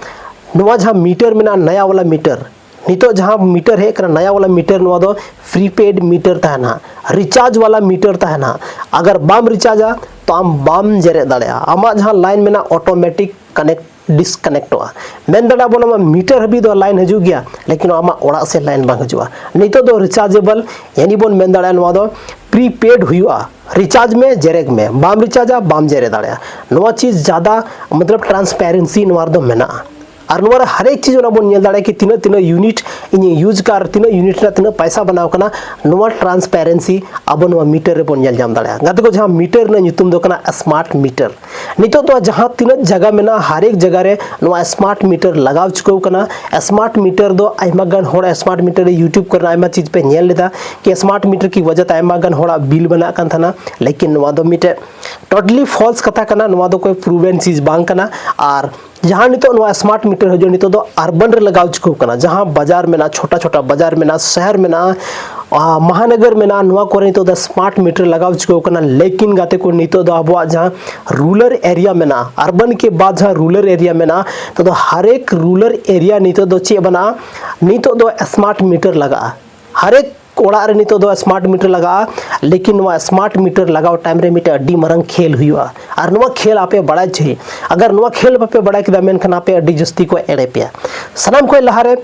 ᱱᱚᱣᱟ ᱡᱟᱦᱟᱸ ᱢᱤᱴᱟᱨ ᱢᱮᱱᱟᱜᱼᱟ, ᱱᱟᱭᱟ ᱣᱟᱞᱟ ᱢᱤᱴᱟᱨ, ᱱᱤᱛᱚᱜ ᱡᱟᱦᱟᱸ ᱢᱤᱴᱟᱨ ᱦᱮᱡ ᱠᱟᱱᱟ, ᱱᱟᱭᱟ ᱣᱟᱞᱟ ᱢᱤᱴᱟᱨ, ᱱᱚᱣᱟ ᱫᱚ ᱯᱨᱤᱯᱮᱰ ᱢᱤᱴᱟᱨ ᱛᱟᱦᱮᱱᱟ, ᱨᱤᱪᱟᱨᱡᱽ ᱣᱟᱞᱟ ᱢᱤᱴᱟᱨ ᱛᱟᱦᱮᱱᱟ᱾ ᱟᱜᱟᱨ ᱵᱟᱢ ᱨᱤᱪᱟᱨᱡᱟ, ᱛᱚ ᱟᱢ ᱵᱟᱢ ᱡᱮᱨᱮᱫ ᱫᱟᱲᱮᱭᱟᱜᱼᱟ᱾ ᱟᱢᱟᱜ ᱡᱟᱦᱟᱸ ᱞᱟᱭᱤᱱ ᱢᱮᱱᱟᱜᱼᱟ, ᱚᱴᱳᱢᱮᱴᱤᱠ ᱠᱟᱱᱮᱠᱴ ᱰᱤᱥᱠᱟᱱᱮᱠᱴᱚᱜᱼᱟ᱾ ᱢᱮᱱ ᱫᱟᱲᱮᱭᱟᱜᱼᱟ ᱵᱚᱱ, ᱟᱢᱟᱜ ᱢᱤᱴᱟᱨ ᱦᱟᱹᱵᱤᱡ ᱫᱚ ᱞᱟᱭᱤᱱ ᱦᱤᱡᱩᱜ ᱜᱮᱭᱟ, ᱞᱮᱠᱤᱱ ᱟᱢᱟᱜ ᱚᱲᱟᱜ ᱥᱮᱫ ᱞᱟᱭᱤᱱ ᱵᱟᱝ ᱦᱤᱡᱩᱜᱼᱟ᱾ ᱱᱤᱛᱚᱜ ᱫᱚ ᱨᱤᱪᱟᱨᱡᱮᱵᱚᱞ, ᱭᱟᱱᱤ ᱵᱚᱱ ᱢᱮᱱ ᱫᱟᱲᱮᱭᱟᱜᱼᱟ, ᱱᱚᱣᱟ ᱫᱚ ᱯᱨᱤᱯᱮᱰ ᱦᱩᱭᱩᱜᱼᱟ᱾ ᱨᱤᱪᱟᱨᱡᱽ ᱢᱮ, ᱡᱮᱨᱮᱫ ᱢᱮ, ᱵᱟᱢ ᱨᱤᱪᱟᱨᱡᱟ, ᱵᱟᱢ ᱡᱮᱨᱮᱫ ᱫᱟᱲᱮᱭᱟᱜᱼᱟ᱾ ᱱᱚᱣᱟ ᱪᱤᱡᱽ ᱡᱟᱫᱟ, ᱢᱚᱛᱞᱚᱵ, ᱴᱨᱟᱱᱥᱯᱮᱨᱮᱱᱥᱤ ᱱᱚᱣᱟ ᱨᱮᱫᱚ ᱢᱮᱱᱟᱜᱼᱟ᱾ ᱟᱨ ᱱᱚᱣᱟ ᱨᱮ ᱦᱟᱨᱮᱠ ᱪᱤᱡᱽ ᱚᱱᱟ ᱵᱚᱱ ᱧᱮᱞ ᱫᱟᱲᱮᱭᱟᱜᱼᱟ ᱠᱤ ᱛᱤᱱᱟᱹᱜ, ᱛᱤᱱᱟᱹᱜ ᱭᱩᱱᱤᱴ ᱤᱧᱤᱧ ᱤᱭᱩᱡᱽ ᱠᱟᱜᱼᱟ ᱟᱨ ᱛᱤᱱᱟᱹᱜ ᱭᱩᱱᱤᱴ ᱨᱮᱱᱟᱜ ᱛᱤᱱᱟᱹᱜ ᱯᱟᱭᱥᱟ ᱵᱮᱱᱟᱣ ᱠᱟᱱᱟ, ᱱᱚᱣᱟ ᱴᱨᱟᱱᱥᱯᱮᱨᱮᱱᱥᱤ ᱟᱵᱚ ᱱᱚᱣᱟ ᱢᱤᱴᱟᱨ ᱨᱮᱵᱚᱱ ᱧᱮᱞ ᱧᱟᱢ ᱫᱟᱲᱮᱭᱟᱜᱼᱟ᱾ ᱜᱟᱛᱮ ᱠᱚ, ᱡᱟᱦᱟᱸ ᱢᱤᱴᱟᱨ ᱨᱮᱱᱟᱜ ᱧᱩᱛᱩᱢ ᱫᱚ ᱠᱟᱱᱟ ᱥᱢᱟᱨᱴ ᱢᱤᱴᱟᱨ᱾ ᱱᱤᱛᱚᱜ ᱫᱚ ᱡᱟᱦᱟᱸ ᱛᱤᱱᱟᱹᱜ ᱡᱟᱭᱜᱟ ᱢᱮᱱᱟᱜᱼᱟ, ᱦᱟᱨᱮᱠ ᱡᱟᱭᱜᱟ ᱨᱮ ᱱᱚᱣᱟ ᱥᱢᱟᱨᱴ ᱢᱤᱴᱟᱨ ᱞᱟᱜᱟᱣ ᱪᱩᱠᱟᱹᱣ ᱠᱟᱱᱟ᱾ ᱥᱢᱟᱨᱴ ᱢᱤᱴᱟᱨ ᱫᱚ ᱟᱭᱢᱟ ᱜᱟᱱ ᱦᱚᱲ ᱥᱢᱟᱨᱴ ᱢᱤᱴᱟᱨ ᱨᱮ YouTube ᱠᱚᱨᱮ ᱟᱭᱢᱟ ᱪᱤᱡᱽ ᱯᱮ ᱧᱮᱞ ᱞᱮᱫᱟ ᱠᱤ ᱥᱢᱟᱨᱴ ᱢᱤᱴᱟᱨ ᱠᱤ ᱣᱟᱡᱟ ᱛᱮ ᱟᱭᱢᱟ ᱜᱟᱱ ᱦᱚᱲᱟᱜ ᱵᱤᱞ ᱵᱮᱱᱟᱜ ᱠᱟᱱ ᱛᱟᱦᱮᱱᱟ, ᱞᱮᱠᱤᱱ ᱱᱚᱣᱟ ᱫᱚ ᱢᱤᱫᱴᱮᱡ ᱴᱳᱴᱟᱞᱤ ᱯᱷᱚᱞᱥ ᱠᱟᱛᱷᱟ ᱠᱟᱱᱟ᱾ ᱱᱚᱣᱟ ᱫᱚ ᱠᱳᱭ ᱯᱨᱩᱵᱷᱮᱱ ᱪᱤᱡᱽ ᱵᱟᱝ ᱠᱟᱱᱟ᱾ ᱟᱨ ᱡᱟᱦᱟᱸ ᱱᱤᱛᱚᱜ ᱱᱚᱣᱟ ᱥᱢᱟᱨᱴ ᱢᱤᱴᱟᱨ ᱦᱤᱡᱩᱜᱼᱟ, ᱱᱤᱛᱚᱜ ᱫᱚ ᱟᱨᱵᱟᱱ ᱨᱮ ᱞᱟᱜᱟᱣ ᱪᱩᱠᱟᱹᱣ ᱠᱟᱱᱟ᱾ ᱡᱟᱦᱟᱸ ᱵᱟᱡᱟᱨ ᱢᱮᱱᱟᱜᱼᱟ, ᱪᱷᱳᱴᱟ ᱪᱷᱳᱴᱟ ᱵᱟᱡᱟᱨ ᱢᱮᱱᱟᱜᱼᱟ, ᱥᱚᱦᱚᱨ ᱢᱮᱱᱟᱜᱼᱟ, ᱟᱨ ᱢᱟᱦᱟᱱᱚᱜᱚᱨ ᱢᱮᱱᱟᱜᱼᱟ, ᱱᱚᱣᱟ ᱠᱚᱨᱮ ᱱᱤᱛᱚᱜ ᱫᱚ ᱥᱢᱟᱨᱴ ᱢᱤᱴᱟᱨ ᱞᱟᱜᱟᱣ ᱪᱩᱠᱟᱹᱣ ᱠᱟᱱᱟ᱾ ᱞᱮᱠᱤᱱ ᱜᱟᱛᱮ ᱠᱚ, ᱱᱤᱛᱚᱜ ᱫᱚ ᱟᱵᱚᱣᱟᱜ ᱡᱟᱦᱟᱸ ᱨᱩᱨᱟᱞ ᱮᱨᱤᱭᱟ ᱢᱮᱱᱟᱜᱼᱟ, ᱟᱨᱵᱟᱱ ᱠᱮ ᱵᱟᱫ ᱡᱟᱦᱟᱸ ᱨᱩᱨᱟᱞ ᱮᱨᱤᱭᱟ ᱢᱮᱱᱟᱜᱼᱟ, ᱱᱤᱛᱚᱜ ᱫᱚ ᱦᱟᱨᱮᱠ ᱨᱩᱨᱟᱞ ᱮᱨᱤᱭᱟ ᱱᱤᱛᱚᱜ ᱫᱚ ᱪᱮᱫ ᱵᱮᱱᱟᱜᱼᱟ, ᱱᱤᱛᱚᱜ ᱫᱚ ᱥᱢᱟᱨᱴ ᱢᱤᱴᱟᱨ ᱞᱟᱜᱟᱜᱼᱟ᱾ ᱦᱟᱨᱮᱠ ᱚᱲᱟᱜ ᱨᱮ ᱱᱤᱛᱚᱜ ᱫᱚ ᱥᱢᱟᱨᱴ ᱢᱤᱴᱟᱨ ᱞᱟᱜᱟᱜᱼᱟ᱾ ᱞᱮᱠᱤᱱ ᱱᱚᱣᱟ ᱥᱢᱟᱨᱴ ᱢᱤᱴᱟᱨ ᱞᱟᱜᱟᱣ ᱴᱟᱭᱤᱢ ᱨᱮ ᱢᱤᱫᱴᱮᱱ ᱟᱹᱰᱤ ᱢᱟᱨᱟᱝ ᱠᱷᱮᱞ ᱦᱩᱭᱩᱜᱼᱟ᱾ ᱟᱨ ᱱᱚᱣᱟ ᱠᱷᱮᱞ ᱟᱯᱮ ᱵᱟᱲᱟᱭ ᱪᱟᱹᱦᱤ᱾ ᱟᱜᱟᱨ ᱱᱚᱣᱟ ᱠᱷᱮᱞ ᱵᱟᱯᱮ ᱵᱟᱲᱟᱭ ᱠᱮᱫᱟ, ᱢᱮᱱᱠᱷᱟᱱ ᱟᱯᱮ ᱟᱹᱰᱤ ᱡᱟᱹᱥᱛᱤ ᱠᱚ ᱮᱲᱮ ᱯᱮᱭᱟ᱾ ᱥᱟᱱᱟᱢ ᱠᱷᱚᱱ ᱞᱟᱦᱟᱨᱮ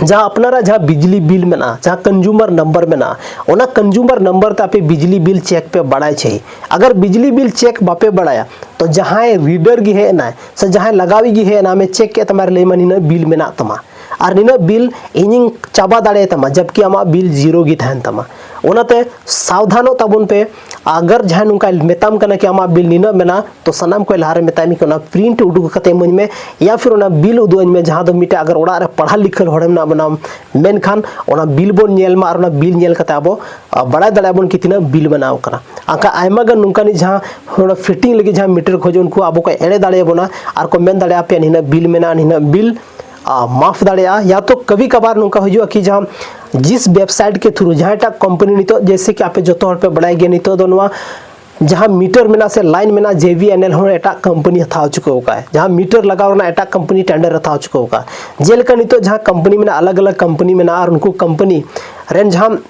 ᱡᱟᱦᱟᱸ ᱟᱯᱱᱟᱨᱟᱜ ᱡᱟᱦᱟᱸ ᱵᱤᱡᱽᱞᱤ ᱵᱤᱞ ᱢᱮᱱᱟᱜᱼᱟ, ᱡᱟᱦᱟᱸ ᱠᱚᱱᱡᱩᱢᱟᱨ ᱱᱟᱢᱵᱟᱨ ᱢᱮᱱᱟᱜᱼᱟ, ᱚᱱᱟ ᱠᱚᱱᱡᱩᱢᱟᱨ ᱱᱟᱢᱵᱟᱨ ᱛᱮ ᱟᱯᱮ ᱵᱤᱡᱽᱞᱤ ᱵᱤᱞ ᱪᱮᱠ ᱯᱮ ᱵᱟᱲᱟᱭ ᱪᱟᱹᱦᱤ᱾ ᱟᱜᱟᱨ ᱵᱤᱡᱽᱞᱤ ᱵᱤᱞ ᱪᱮᱠ ᱵᱟᱯᱮ ᱵᱟᱲᱟᱭᱟ, ᱛᱚ ᱡᱟᱦᱟᱸᱭ ᱨᱤᱰᱟᱨ ᱜᱮ ᱦᱮᱡ ᱮᱱᱟᱭ ᱥᱮ ᱡᱟᱦᱟᱸᱭ ᱞᱟᱜᱟᱣᱤᱡ ᱜᱮ ᱦᱮᱡ ᱮᱱᱟ, ᱟᱢᱮ ᱪᱮᱠ ᱠᱮᱫ ᱛᱟᱢᱟ, ᱟᱨ ᱞᱟᱹᱭ ᱟᱢᱟ, "ᱱᱤᱱᱟᱹᱜ ᱵᱤᱞ ᱢᱮᱱᱟᱜ ᱛᱟᱢᱟ ᱟᱨ ᱱᱤᱱᱟᱹᱜ ᱵᱤᱞ ᱤᱧᱤᱧ ᱪᱟᱵᱟ ᱫᱟᱲᱮᱭᱟᱛᱟᱢᱟ", ᱡᱟᱵᱠᱤ ᱟᱢᱟᱜ ᱵᱤᱞ ᱡᱤᱨᱳ ᱜᱮ ᱛᱟᱦᱮᱱ ᱛᱟᱢᱟ᱾ ᱚᱱᱟᱛᱮ ᱥᱟᱵᱫᱷᱟᱱᱚᱜ ᱛᱟᱵᱚᱱ ᱯᱮ᱾ ᱟᱜᱟᱨ ᱡᱟᱦᱟᱸᱭ ᱱᱚᱝᱠᱟᱭ ᱢᱮᱛᱟᱢ ᱠᱟᱱᱟ ᱠᱤ ᱟᱢᱟᱜ ᱵᱤᱞ ᱱᱤᱱᱟᱹᱜ ᱢᱮᱱᱟᱜᱼᱟ, ᱛᱚ ᱥᱟᱱᱟᱢ ᱠᱷᱚᱱ ᱞᱟᱦᱟᱨᱮ ᱢᱮᱛᱟᱭ ᱢᱮ ᱠᱤ ᱚᱱᱟ ᱯᱨᱤᱱᱴ ᱩᱰᱩᱠ ᱠᱟᱛᱮ ᱤᱢᱟᱹᱧ ᱢᱮ, ᱭᱟ ᱯᱷᱤᱨ ᱚᱱᱟ ᱵᱤᱞ ᱩᱫᱩᱜ ᱟᱹᱧ ᱢᱮ, ᱡᱟᱦᱟᱸ ᱫᱚ ᱢᱤᱫᱴᱮᱡ ᱟᱜᱟᱨ ᱚᱲᱟᱜ ᱨᱮ ᱯᱟᱲᱦᱟᱣ ᱞᱤᱠᱷᱟᱹ ᱦᱚᱲᱮᱢ ᱢᱮᱱᱟᱜ ᱵᱚᱱᱟ, ᱢᱮᱱᱠᱷᱟᱱ ᱚᱱᱟ ᱵᱤᱞ ᱵᱚᱱ ᱧᱮᱞ ᱢᱟ ᱟᱨ ᱚᱱᱟ ᱵᱤᱞ ᱧᱮᱞ ᱠᱟᱛᱮ ᱟᱵᱚ ᱟᱨ ᱵᱟᱲᱟᱭ ᱫᱟᱲᱮᱭᱟᱜᱼᱟ ᱵᱚᱱ ᱠᱤ ᱛᱤᱱᱟᱹᱜ ᱵᱤᱞ ᱵᱮᱱᱟᱣ ᱠᱟᱱᱟ᱾ ᱟᱨ ᱟᱭᱢᱟ ᱜᱟᱱ ᱱᱚᱝᱠᱟᱱᱤᱡ ᱡᱟᱦᱟᱸ ᱦᱚᱲ ᱯᱷᱤᱴᱤᱝ ᱞᱟᱹᱜᱤᱫ ᱡᱟᱦᱟᱸ ᱢᱤᱴᱟᱨ ᱠᱚ ᱦᱤᱡᱩᱜᱼᱟ, ᱩᱱᱠᱩ ᱟᱵᱚ ᱠᱚ ᱮᱲᱮ ᱫᱟᱲᱮᱭᱟᱵᱚᱱᱟ ᱟᱨ ᱠᱚ ᱢᱮᱱ ᱫᱟᱲᱮᱭᱟᱜᱼᱟ, "ᱟᱯᱮᱭᱟᱜ ᱱᱤᱱᱟᱹᱜ ᱵᱤᱞ ᱢᱮᱱᱟᱜᱼᱟ, ᱱᱤᱱᱟᱹᱜ ᱵᱤᱞ ᱟ, ᱢᱟᱯ ᱫᱟᱲᱮᱭᱟᱜᱼᱟ", ᱭᱟ ᱛᱚ ᱠᱟᱵᱷᱤ ᱠᱟᱵᱷᱟᱨ ᱱᱚᱝᱠᱟ ᱦᱤᱡᱩᱜᱼᱟ ᱠᱤ ᱡᱟᱦᱟᱸ ᱡᱤᱥ ᱣᱮᱵᱥᱟᱭᱤᱴ ᱠᱮ ᱛᱷᱨᱩ ᱡᱟᱦᱟᱸᱭᱴᱟᱜ ᱠᱳᱢᱯᱟᱱᱤ ᱱᱤᱛᱚᱜ ᱡᱮᱭᱥᱮ ᱠᱤ ᱟᱯᱮ ᱡᱚᱛᱚ ᱦᱚᱲ ᱯᱮ ᱵᱟᱲᱟᱭ ᱜᱮᱭᱟ, ᱱᱤᱛᱚᱜ ᱫᱚ ᱱᱚᱣᱟ ᱡᱟᱦᱟᱸ ᱢᱤᱴᱟᱨ ᱢᱮᱱᱟᱜᱼᱟ ᱥᱮ ᱞᱟᱭᱤᱱ ᱢᱮᱱᱟᱜᱼᱟ, ᱡᱮ ᱵᱤ ᱮᱱ ᱮᱞ ᱦᱚᱸ ᱮᱴᱟᱜ ᱠᱳᱢᱯᱟᱱᱤ ᱦᱟᱛᱟᱣ ᱦᱚᱪᱚ ᱠᱟᱜᱼᱟ, ᱡᱟᱦᱟᱸ ᱢᱤᱴᱟᱨ ᱞᱟᱜᱟᱣ ᱨᱮᱱᱟᱜ ᱮᱴᱟᱜ ᱠᱳᱢᱯᱟᱱᱤ ᱴᱮᱱᱰᱟᱨ ᱦᱟᱛᱟᱣ ᱦᱚᱪᱚ ᱠᱟᱜᱼᱟ᱾ ᱡᱮᱞᱮᱠᱟ ᱱᱤᱛᱚᱜ ᱡᱟᱦᱟᱸ ᱠᱳᱢᱯᱟᱱᱤ ᱢᱮᱱᱟᱜᱼᱟ, ᱟᱞᱟᱜᱽ ᱟᱞᱟᱜᱽ ᱠᱳᱢᱯᱟᱱᱤ ᱢᱮᱱᱟᱜᱼᱟ, ᱟᱨ ᱩᱱᱠᱩ ᱠᱳᱢᱯᱟᱱᱤ ᱨᱮᱱ ᱡᱟᱦᱟᱸ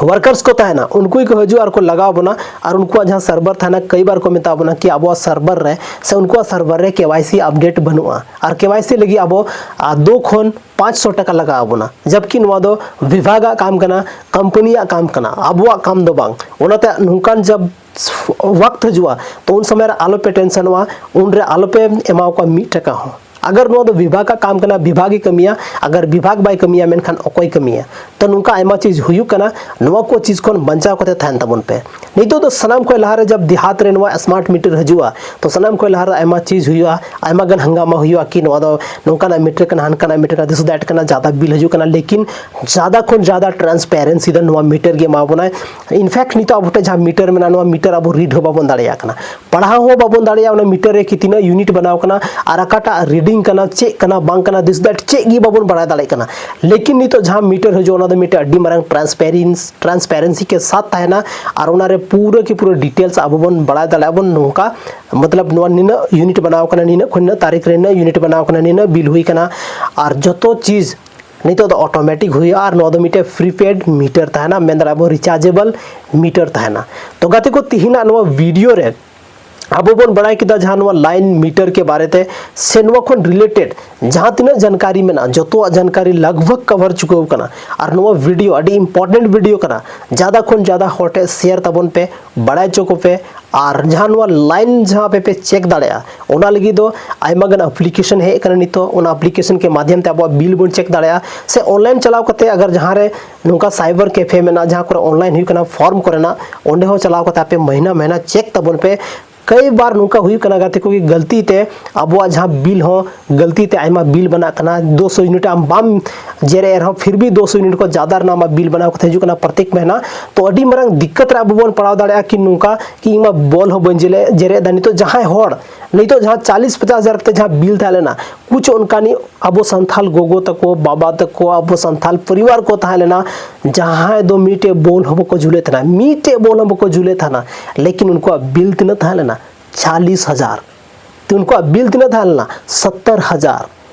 ᱣᱟᱨᱠᱟᱨᱥ ᱠᱚ ᱛᱟᱦᱮᱱᱟ, ᱩᱱᱠᱩ ᱜᱮᱠᱚ ᱦᱤᱡᱩᱜᱼᱟ ᱟᱨ ᱠᱚ ᱞᱟᱜᱟᱣ ᱵᱚᱱᱟ᱾ ᱟᱨ ᱩᱱᱠᱩᱣᱟᱜ ᱡᱟᱦᱟᱸ ᱥᱟᱨᱵᱷᱟᱨ ᱛᱟᱦᱮᱱᱟ, ᱠᱟᱹᱭ ᱵᱟᱨ ᱠᱚ ᱢᱮᱛᱟ ᱵᱚᱱᱟ ᱠᱤ ᱟᱵᱚᱣᱟᱜ ᱥᱟᱨᱵᱷᱟᱨ ᱨᱮ ᱥᱮ ᱩᱱᱠᱩᱣᱟᱜ ᱥᱟᱨᱵᱷᱟᱨ ᱨᱮ ᱠᱮ ᱣᱟᱭ ᱥᱤ ᱟᱯᱰᱮᱴ ᱵᱟᱹᱱᱩᱜᱼᱟ, ᱟᱨ ᱠᱮ ᱣᱟᱭ ᱥᱤ ᱞᱟᱹᱜᱤᱫ ᱟᱵᱚ ᱟᱨ ᱫᱩ ᱠᱷᱚᱱ ᱯᱟᱸᱪᱥᱚ ᱴᱟᱠᱟ ᱞᱟᱜᱟᱣ ᱵᱚᱱᱟ, ᱡᱟᱵᱠᱤ ᱱᱚᱣᱟ ᱫᱚ ᱵᱤᱵᱷᱟᱜᱽ ᱟᱜ ᱠᱟᱢ ᱠᱟᱱᱟ, ᱠᱳᱢᱯᱟᱱᱤᱭᱟᱜ ᱠᱟᱢ ᱠᱟᱱᱟ, ᱟᱵᱚᱣᱟᱜ ᱠᱟᱢ ᱫᱚ ᱵᱟᱝ᱾ ᱚᱱᱟᱛᱮ ᱱᱚᱝᱠᱟᱱ ᱡᱟᱵ ᱣᱟᱠᱛ ᱦᱤᱡᱩᱜᱼᱟ, ᱛᱚ ᱩᱱ ᱥᱚᱢᱚᱭ ᱨᱮ ᱟᱞᱚᱯᱮ ᱴᱮᱱᱥᱚᱱᱚᱜᱼᱟ, ᱩᱱᱨᱮ ᱟᱞᱚᱯᱮ ᱮᱢᱟ ᱠᱚᱣᱟ ᱢᱤᱫ ᱴᱟᱠᱟ ᱦᱚᱸ᱾ ᱟᱜᱟᱨ ᱱᱚᱣᱟ ᱫᱚ ᱵᱤᱵᱷᱟᱜᱽ ᱟᱜ ᱠᱟᱢ ᱠᱟᱱᱟ, ᱵᱤᱵᱷᱟᱜᱽ ᱜᱮ ᱠᱟᱹᱢᱤᱭᱟ᱾ ᱟᱜᱟᱨ ᱵᱤᱵᱷᱟᱜᱽ ᱵᱟᱭ ᱠᱟᱹᱢᱤᱭᱟ, ᱢᱮᱱᱠᱷᱟᱱ ᱚᱠᱚᱭ ᱠᱟᱹᱢᱤᱭᱟ? ᱛᱚ ᱱᱚᱝᱠᱟ ᱟᱭᱢᱟ ᱪᱤᱡᱽ ᱦᱩᱭᱩᱜ ᱠᱟᱱᱟ, ᱱᱚᱣᱟ ᱠᱚ ᱪᱤᱡᱽ ᱠᱷᱚᱱ ᱵᱟᱧᱪᱟᱣ ᱠᱟᱛᱮ ᱛᱟᱦᱮᱱ ᱛᱟᱵᱚᱱ ᱯᱮ᱾ ᱱᱤᱛᱚᱜ ᱫᱚ ᱥᱟᱱᱟᱢ ᱠᱷᱚᱱ ᱞᱟᱦᱟᱨᱮ ᱡᱟᱵ ᱫᱮᱦᱟᱛ ᱨᱮ ᱱᱚᱣᱟ ᱥᱢᱟᱨᱴ ᱢᱤᱴᱟᱨ ᱦᱤᱡᱩᱜᱼᱟ, ᱛᱚ ᱥᱟᱱᱟᱢ ᱠᱷᱚᱱ ᱞᱟᱦᱟᱨᱮ ᱟᱭᱢᱟ ᱪᱤᱡᱽ ᱦᱩᱭᱩᱜᱼᱟ, ᱟᱭᱢᱟ ᱜᱟᱱ ᱦᱟᱝᱜᱟᱢᱟ ᱦᱩᱭᱩᱜᱼᱟ ᱠᱤ ᱱᱚᱣᱟ ᱫᱚ ᱱᱚᱝᱠᱟᱱᱟᱜ ᱢᱤᱴᱟᱨ ᱠᱟᱱᱟ, ᱦᱟᱱᱠᱟᱱᱟᱜ ᱢᱤᱴᱟᱨ ᱠᱟᱱᱟ, this that ᱠᱟᱱᱟ, ᱡᱟᱫᱟ ᱵᱤᱞ ᱦᱤᱡᱩᱜ ᱠᱟᱱᱟ, ᱞᱮᱠᱤᱱ ᱡᱟᱫᱟ ᱠᱷᱚᱱ ᱡᱟᱫᱟ ᱴᱨᱟᱱᱥᱯᱮᱨᱮᱱᱥᱤ ᱫᱚ ᱱᱚᱣᱟ ᱢᱤᱴᱟᱨ ᱜᱮ ᱮᱢᱟ ᱵᱚᱱᱟᱭ᱾ ᱤᱱᱯᱷᱮᱠᱴ ᱱᱤᱛᱚᱜ ᱟᱵᱚ ᱴᱷᱮᱱ ᱡᱟᱦᱟᱸ ᱢᱤᱴᱟᱨ ᱢᱮᱱᱟᱜᱼᱟ, ᱱᱚᱣᱟ ᱢᱤᱴᱟᱨ ᱟᱵᱚ ᱨᱤᱰ ᱦᱚᱸ ᱵᱟᱵᱚᱱ ᱫᱟᱲᱮᱭᱟᱜ ᱠᱟᱱᱟ, ᱯᱟᱲᱦᱟᱣ ᱦᱚᱸ ᱵᱟᱵᱚᱱ ᱫᱟᱲᱮᱭᱟᱜᱼᱟ ᱚᱱᱟ ᱢᱤᱴᱟᱨ ᱨᱮ ᱠᱤ ᱛᱤᱱᱟᱹᱜ ᱤᱭᱩᱱᱤᱴ ᱵᱮᱱᱟᱣ ᱠᱟᱱᱟ ᱟᱨ ᱚᱠᱟᱴᱟᱜ ᱨᱤᱰᱤᱝ ᱠᱟᱱᱟ, ᱪᱮᱫ ᱠᱟᱱᱟ ᱵᱟᱝ ᱠᱟᱱᱟ, this that ᱪᱮᱫ ᱜᱮ ᱵᱟᱵᱚᱱ ᱵᱟᱲᱟᱭ ᱫᱟᱲᱮᱭᱟᱜ ᱠᱟᱱᱟ᱾ ᱞᱮᱠᱤᱱ ᱱᱤᱛᱚᱜ ᱡᱟᱦᱟᱸ ᱢᱤᱴᱟᱨ ᱦᱤᱡᱩᱜᱼᱟ, ᱚᱱᱟ ᱫᱚ ᱢᱤᱫᱴᱮᱱ ᱟᱹᱰᱤ ᱢᱟᱨᱟᱝ ᱴᱨᱟᱱᱥᱯᱮᱨᱮᱱᱥ ᱴᱨᱟᱱᱥᱯᱮᱨᱮᱱᱥᱤ ᱠᱮ ᱥᱟᱛ ᱛᱟᱦᱮᱱᱟ ᱟᱨ ᱚᱱᱟᱨᱮ ᱯᱩᱨᱟᱹ ᱠᱤ ᱯᱩᱨᱟᱹ ᱰᱤᱴᱮᱞᱥ ᱟᱵᱚ ᱵᱚᱱ ᱵᱟᱲᱟᱭ ᱫᱟᱲᱮᱭᱟᱜᱼᱟ ᱵᱚᱱ, ᱱᱚᱝᱠᱟ ᱢᱚᱛᱞᱚᱵ ᱱᱚᱣᱟ ᱱᱤᱱᱟᱹᱜ ᱤᱭᱩᱱᱤᱴ ᱵᱮᱱᱟᱣ ᱠᱟᱱᱟ, ᱱᱤᱱᱟᱹᱜ ᱠᱷᱚᱱ ᱱᱤᱱᱟᱹᱜ ᱛᱟᱹᱨᱤᱠᱷ ᱨᱮ ᱱᱤᱱᱟᱹᱜ ᱤᱭᱩᱱᱤᱴ ᱵᱮᱱᱟᱣ ᱠᱟᱱᱟ, ᱱᱤᱱᱟᱹᱜ ᱵᱤᱞ ᱦᱩᱭ ᱠᱟᱱᱟ, ᱟᱨ ᱡᱚᱛᱚ ᱪᱤᱡᱽ ᱱᱤᱛᱚᱜ ᱫᱚ ᱚᱴᱳᱢᱮᱴᱤᱠ ᱦᱩᱭᱩᱜᱼᱟ᱾ ᱟᱨ ᱱᱚᱣᱟ ᱫᱚ ᱢᱤᱫᱴᱮᱱ ᱯᱨᱤᱯᱮᱰ ᱢᱤᱴᱟᱨ ᱛᱟᱦᱮᱱᱟ, ᱢᱮᱱ ᱫᱟᱲᱮᱭᱟᱜᱼᱟ ᱵᱚᱱ ᱨᱤᱪᱟᱨᱡᱮᱵᱚᱞ ᱢᱤᱴᱟᱨ ᱛᱟᱦᱮᱱᱟ᱾ ᱛᱚ ᱜᱟᱛᱮ ᱠᱚ, ᱛᱤᱦᱤᱧᱟᱜ ᱱᱚᱣᱟ ᱵᱷᱤᱰᱤᱭᱳ ᱨᱮ ᱟᱵᱚ ᱵᱚᱱ ᱵᱟᱲᱟᱭ ᱠᱮᱫᱟ ᱡᱟᱦᱟᱸ ᱱᱚᱣᱟ line meter ᱠᱮ ᱵᱟᱨᱮ ᱛᱮ ᱥᱮ ᱱᱚᱣᱟ ᱠᱷᱚᱱ related ᱡᱟᱦᱟᱸ ᱛᱤᱱᱟᱹᱜ ᱡᱟᱱᱠᱟᱨᱤ ᱢᱮᱱᱟᱜᱼᱟ, ᱡᱚᱛᱚᱣᱟᱜ ᱡᱟᱱᱠᱟᱨᱤ ᱞᱟᱜᱽ ᱵᱷᱟᱜᱽ cover ᱪᱩᱠᱟᱹᱣ ᱠᱟᱱᱟ᱾ ᱟᱨ ᱱᱚᱣᱟ video ᱟᱹᱰᱤ important video ᱠᱟᱱᱟ, ᱡᱟᱫᱟ ᱠᱷᱚᱱ ᱡᱟᱫᱟ ᱦᱚᱲ ᱴᱷᱮᱱ share ᱛᱟᱵᱚᱱ ᱯᱮ, ᱵᱟᱲᱟᱭ ᱦᱚᱪᱚ ᱠᱚᱯᱮ᱾ ᱟᱨ ᱡᱟᱦᱟᱸ ᱱᱚᱣᱟ line ᱡᱟᱦᱟᱸ ᱟᱯᱮ ᱯᱮ check ᱫᱟᱲᱮᱭᱟᱜᱼᱟ, ᱚᱱᱟ ᱞᱟᱹᱜᱤᱫ ᱫᱚ ᱟᱭᱢᱟ ᱜᱟᱱ application ᱦᱮᱡ ᱟᱠᱟᱱᱟ ᱱᱤᱛᱚᱜ, ᱚᱱᱟ application ᱠᱮ ᱢᱟᱫᱷᱭᱚᱢ ᱛᱮ ᱟᱵᱚᱣᱟᱜ bill ᱵᱚᱱ check ᱫᱟᱲᱮᱭᱟᱜᱼᱟ᱾ ᱥᱮ online ᱪᱟᱞᱟᱣ ᱠᱟᱛᱮ ᱟᱜᱟᱨ ᱡᱟᱦᱟᱸ ᱨᱮ ᱱᱚᱝᱠᱟ cyber cafe ᱢᱮᱱᱟᱜᱼᱟ, ᱡᱟᱦᱟᱸ ᱠᱚᱨᱮ online ᱦᱩᱭᱩᱜ ᱠᱟᱱᱟ form ᱠᱚᱨᱮᱱᱟᱜ, ᱚᱸᱰᱮ ᱦᱚᱸ ᱪᱟᱞᱟᱣ ᱠᱟᱛᱮ ᱟᱯᱮ ᱢᱟᱹᱦᱱᱟᱹ ᱢᱟᱹᱦᱱᱟᱹ check ᱛᱟᱵᱚᱱ ᱯᱮ᱾ ᱠᱟᱹᱭ ᱵᱟᱨ ᱱᱚᱝᱠᱟ ᱦᱩᱭᱩᱜ ᱠᱟᱱᱟ ᱜᱟᱛᱮ ᱠᱚ, ᱜᱟᱹᱞᱛᱤ ᱛᱮ ᱟᱵᱚᱣᱟᱜ ᱡᱟᱦᱟᱸ bill ᱦᱚᱸ ᱜᱟᱹᱞᱛᱤ ᱛᱮ ᱟᱭᱢᱟ bill ᱵᱮᱱᱟᱜ ᱠᱟᱱᱟ᱾ ᱫᱩ ᱥᱚ unit ᱟᱢ ᱵᱟᱢ ᱡᱮᱨᱮᱫ ᱨᱮᱦᱚᱸ, ᱯᱷᱤᱨ ᱵᱷᱤ ᱫᱩ ᱥᱚ unit ᱠᱚ ᱡᱟᱫᱟ ᱨᱮᱱᱟᱜ ᱟᱢᱟᱜ bill ᱵᱮᱱᱟᱣ ᱠᱟᱛᱮ ᱦᱤᱡᱩᱜ ᱠᱟᱱᱟ ᱯᱨᱚᱛᱮᱠ ᱢᱟᱹᱦᱱᱟᱹ᱾ ᱛᱚ ᱟᱹᱰᱤ ᱢᱟᱨᱟᱝ ᱫᱤᱠᱠᱟᱛ ᱨᱮ ᱟᱵᱚ ᱵᱚᱱ ᱯᱟᱲᱟᱣ ᱫᱟᱲᱮᱭᱟᱜᱼᱟ ᱠᱤ ᱱᱚᱝᱠᱟ ᱠᱤ ᱤᱧ ᱢᱟ bulb ᱦᱚᱸ ᱵᱟᱹᱧ ᱡᱮᱨᱮᱫ, ᱡᱮᱨᱮᱫ ᱮᱫᱟ᱾ ᱱᱤᱛᱚᱜ ᱡᱟᱦᱟᱸᱭ ᱦᱚᱲ ᱱᱤᱛᱚᱜ ᱡᱟᱦᱟᱸ ᱪᱟᱞᱤᱥ ᱯᱚᱪᱟᱥ ᱦᱟᱡᱟᱨ ᱛᱮ ᱡᱟᱦᱟᱸ bill ᱛᱟᱦᱮᱸ ᱞᱮᱱᱟ, ᱠᱩᱪ ᱚᱱᱠᱟᱱᱤᱡ ᱟᱵᱚ ᱥᱟᱱᱛᱟᱞ ᱜᱚᱜᱚ ᱛᱟᱠᱚ, ᱵᱟᱵᱟ ᱛᱟᱠᱚ, ᱟᱵᱚ ᱥᱟᱱᱛᱟᱞ ᱯᱚᱨᱤᱵᱟᱨ ᱠᱚ ᱛᱟᱦᱮᱸ ᱞᱮᱱᱟ, ᱡᱟᱦᱟᱸᱭ ᱫᱚ ᱢᱤᱫᱴᱮᱡ bulb ᱦᱚᱸ ᱵᱟᱠᱚ ᱡᱩᱞᱮᱫ ᱛᱟᱦᱮᱱᱟ, ᱢᱤᱫᱴᱮᱡ bulb ᱦᱚᱸ ᱵᱟᱠᱚ ᱡᱩᱞᱮᱫ ᱛᱟᱦᱮᱱᱟ, ᱞᱮᱠᱤᱱ ᱩᱱᱠᱩᱣᱟᱜ bill ᱛᱤᱱᱟᱹᱜ ᱛᱟᱦᱮᱸ ᱞᱮᱱᱟ? ᱪᱟᱞᱤᱥ ᱦᱟᱡᱟᱨ᱾ ᱛᱚ ᱩᱱᱠᱩᱣᱟᱜ bill ᱛᱤᱱᱟᱹᱜ ᱛᱟᱦᱮᱸ ᱞᱮᱱᱟ? ᱥᱚᱛᱛᱚᱨ ᱦᱟᱡᱟᱨ᱾